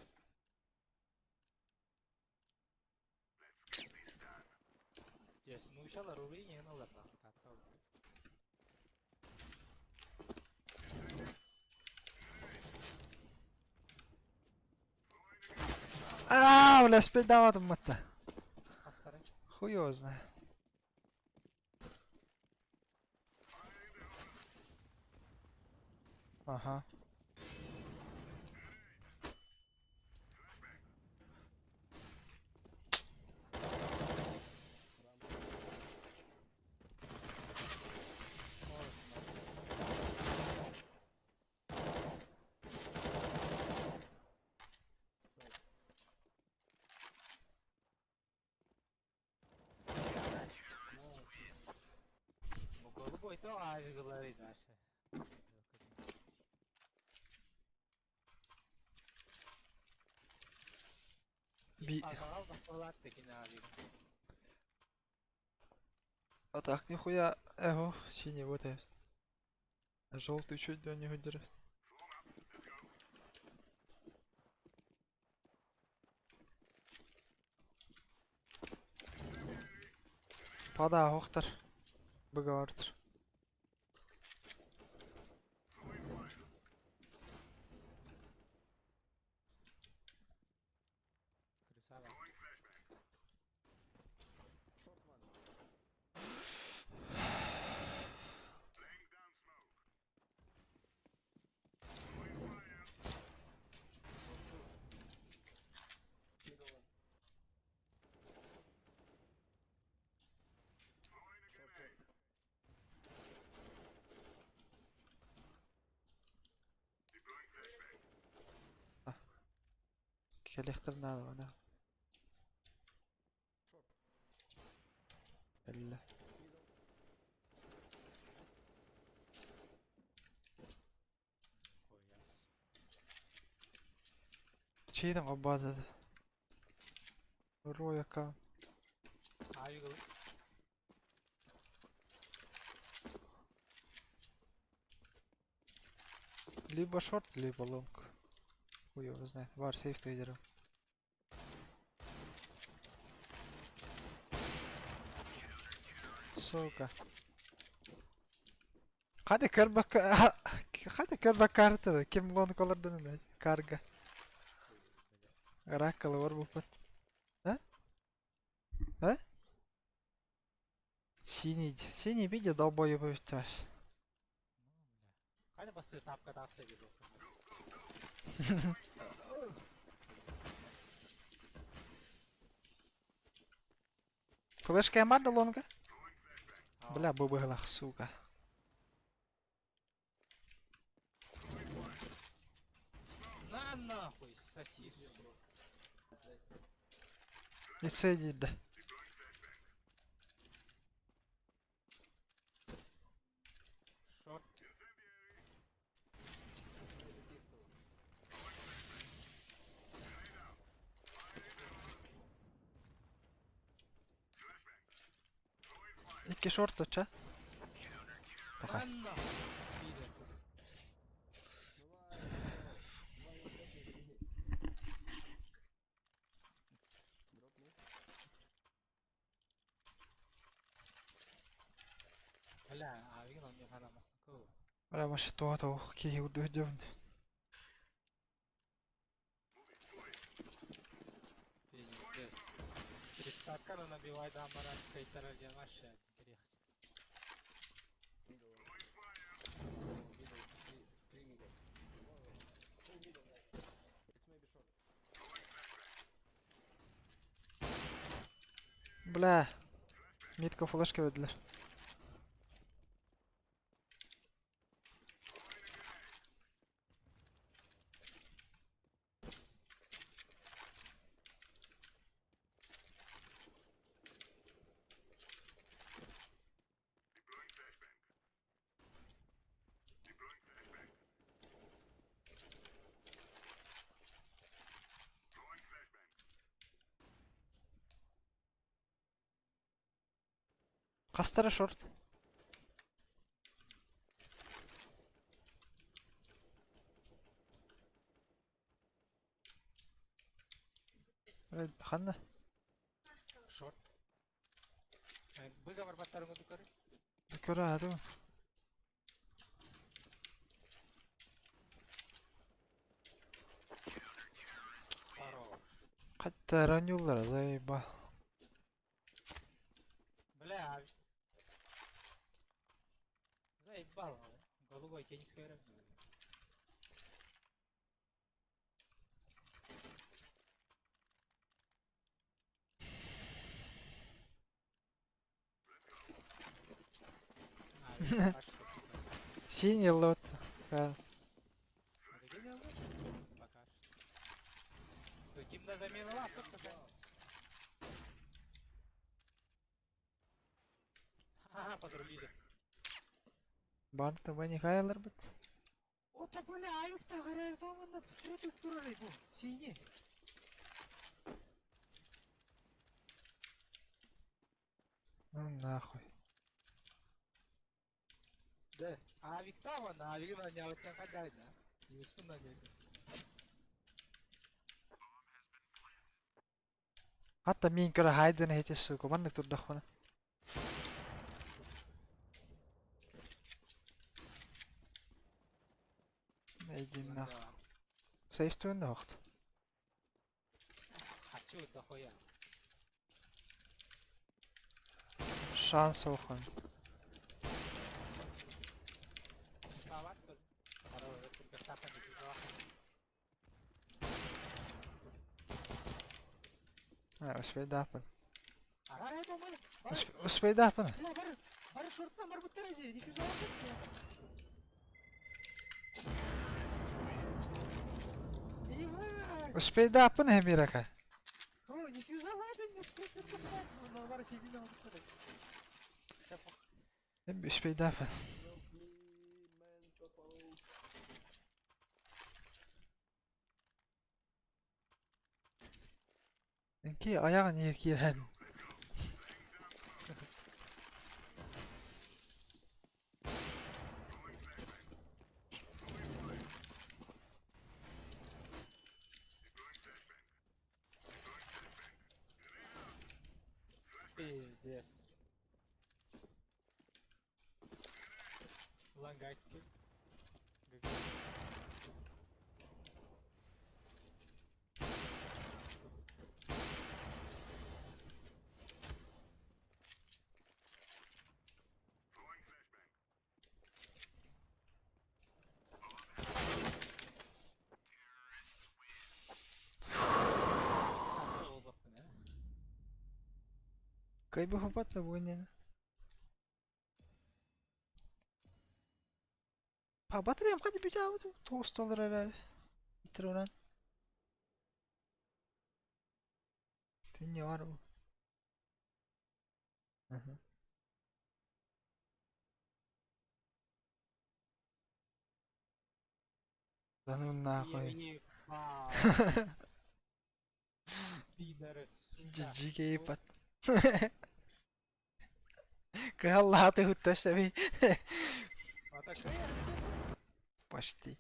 Аа, бля, спидаватым батта. Хуй его знает. Ага. Би... А так, нихуя... Эго, синий вот я. Желтый чуть до него держит. Пада охтар. Быгавартыр. Кэлиэхтэрин наада маны. Эллэ. Чийтэн гоббаатата. Руяка. Либо шорт, либо лонг. Хуй его знает. Бар сейф трейдера. Сука. Хата көрбөккө хата көрбөккө карта ким лонг олордун блядь карга. Раккалы бар буппут. А? А? Синий, синий видя долбоеб эбит Флешка бар да лонга? Бля, бу быһылах, сука. На нахуй, соси. Лицей да. Шорт. Икки шорт оччо. Пока. Бля, вообще туох киһи үрдүһү Пиздец. Тридцатка набивай да баран кайтара диэн вообще грех. Бля, метка флешка бердилэр. Хастара шорт. Ханна? Шорт. Быга барбаттарын көрө. Көрө аадым. Хатта ранюллара заеба. Бля, заебал. Голубой теннисская рыба. Синий лот. Да. Ким на замену лапок Ха-ха, подрулили. Барта Михайлер бит. Ота бля, авик тагарар томанда против турары бу. Синий. Ну нахуй. Да. Авик таван, авик на не авик кадай, да. Не успел на не. Хатта мин көрө хайдын хете сука, маннык турдахпына. Иди нахуй. Сейфтуын да охт. Хочу дохуя. Шанс охон. Успейдаапын. Успейдаапын. Успейдаапын хемирака. Успейдаапын. Ки айаҕын иһир киирэн Пиздец. Лагать. Кыайбыһыппат да бу иннинэ. Батареям хати бүтээбит тоҕус доллар эрээри. Итирунан. Тинне бар бу. Да ну нахуй. Пидоры, сука. Дьиикэй ипат. Кыһаллааты ыттасаби. А такая что? Почти.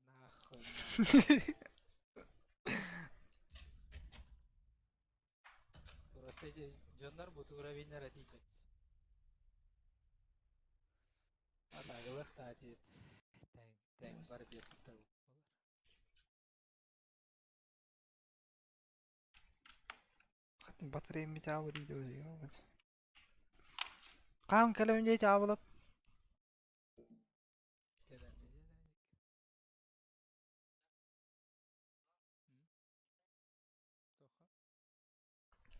Нахуй надо. Просто эти дьоннор бу уровеннара тиийбэт. Атаагылыах диэт. Тэҥ, тэҥ бар биэрбиттэр буолар. Батареям битаабы дейді Хаан кэлэн диэти аабылап. Кэлэн неделя.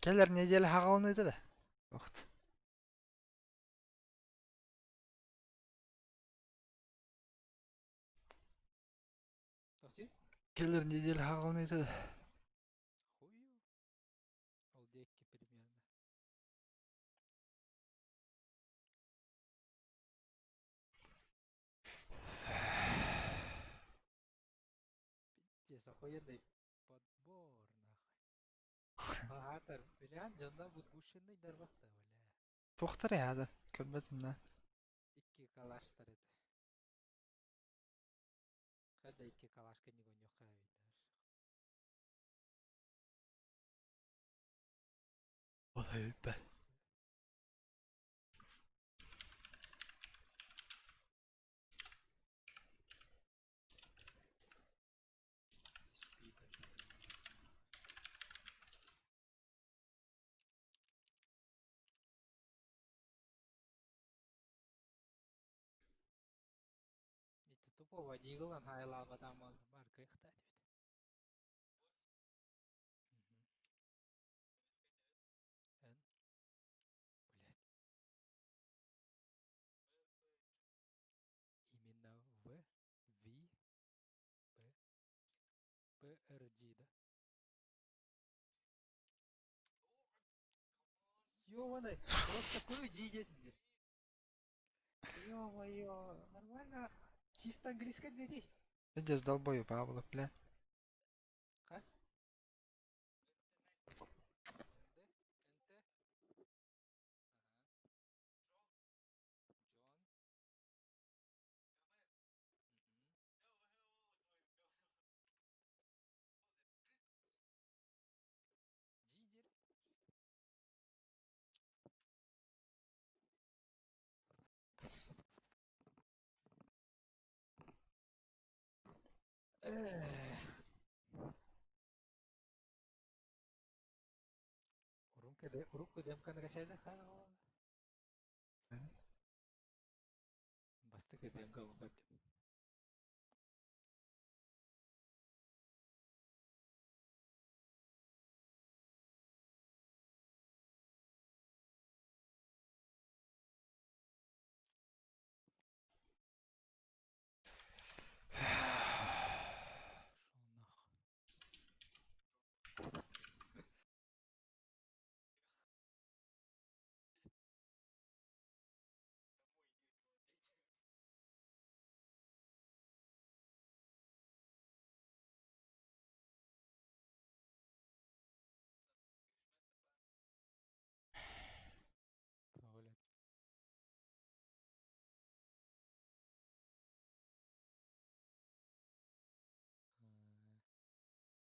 Тоха. Кэлэр неделя хаҕалыныыта да. Охт. Тохти? Кэлэр неделя хаҕалыныыта да. Хую. Ол диэки примерно. Пиздец, охуенный подбор, нахуй. Аһаатар, билээн дьонно бутгушенный дарбахта, бля. Туохтар яада көрбөтүм да. Икки калаштар это. Когда икки калашка не гонюха Ол өйбөт. Ити тупого дигылан хайлаабатаан бар кыахта эбит. Н. Блять. Именно В, В, П, П, Р, Д, да? Ёбаный, просто такую дидет. Ё-моё, нормально. Чисто английская детей. Пиздец долбоеб аабылап бля. Хас? НД, НТ. Ага. Джон. Джидер. Урукку демканы качайда хаалла. Бастакы демка букат. Пошел нахуй. Блядь.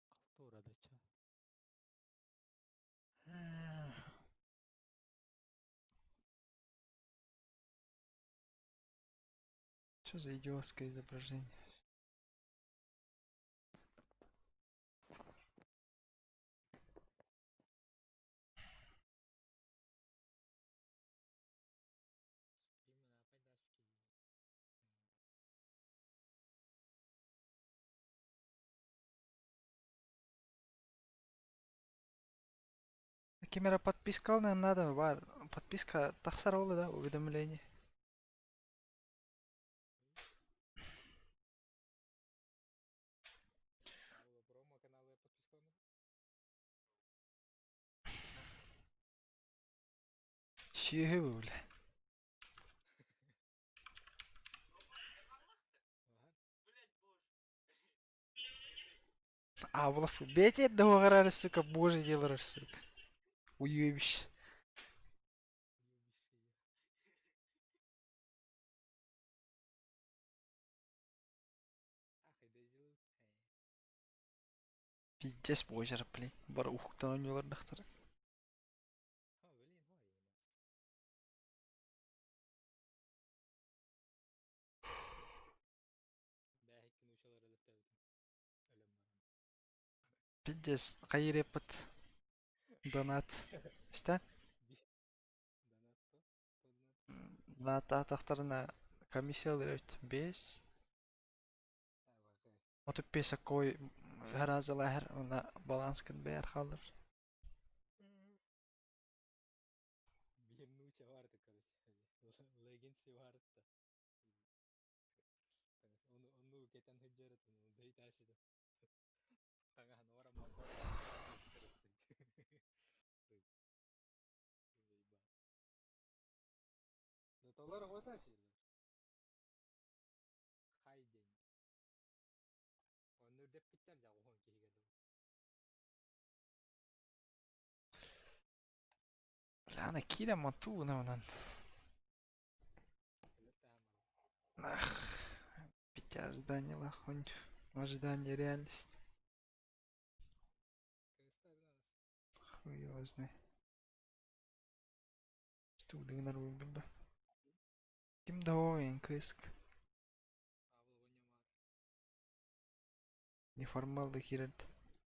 Халтура да чё? Что за идиотское изображение? Камера подписка нам надо бар. Подписка тахсар буолла да уведомление. Промо-каналы подпискалана. Сүөһү бу бля. Аблов бете доҕорар сука боже делар сука. Уебище. Пиздец буочар, блин. Бары уһуктан оонньуулардахтара. Пиздец, хайыреппит. Донат. Истэн? Донат аатахтарына комиссия ылар эбит. Бес. 35 кой харазалаһар уна баланскын бэйэр хаалар. Биир нууча баарты, короче. Легинси баарытта. Ону ону кетен хыджарытын, дэйтасида. Таҥаһын ора Толор оҕотаси. Хай день. Онну үрдэппиттэр дьэ оһон киһигэ дылы. Бля, киирэн монтууна онон. Ах, пить ожидание лахонь. Ожидание реальность. Хуй его знает. Что дыгынар билбэ. Ким да оэн кыск. Неформалды киирэрд.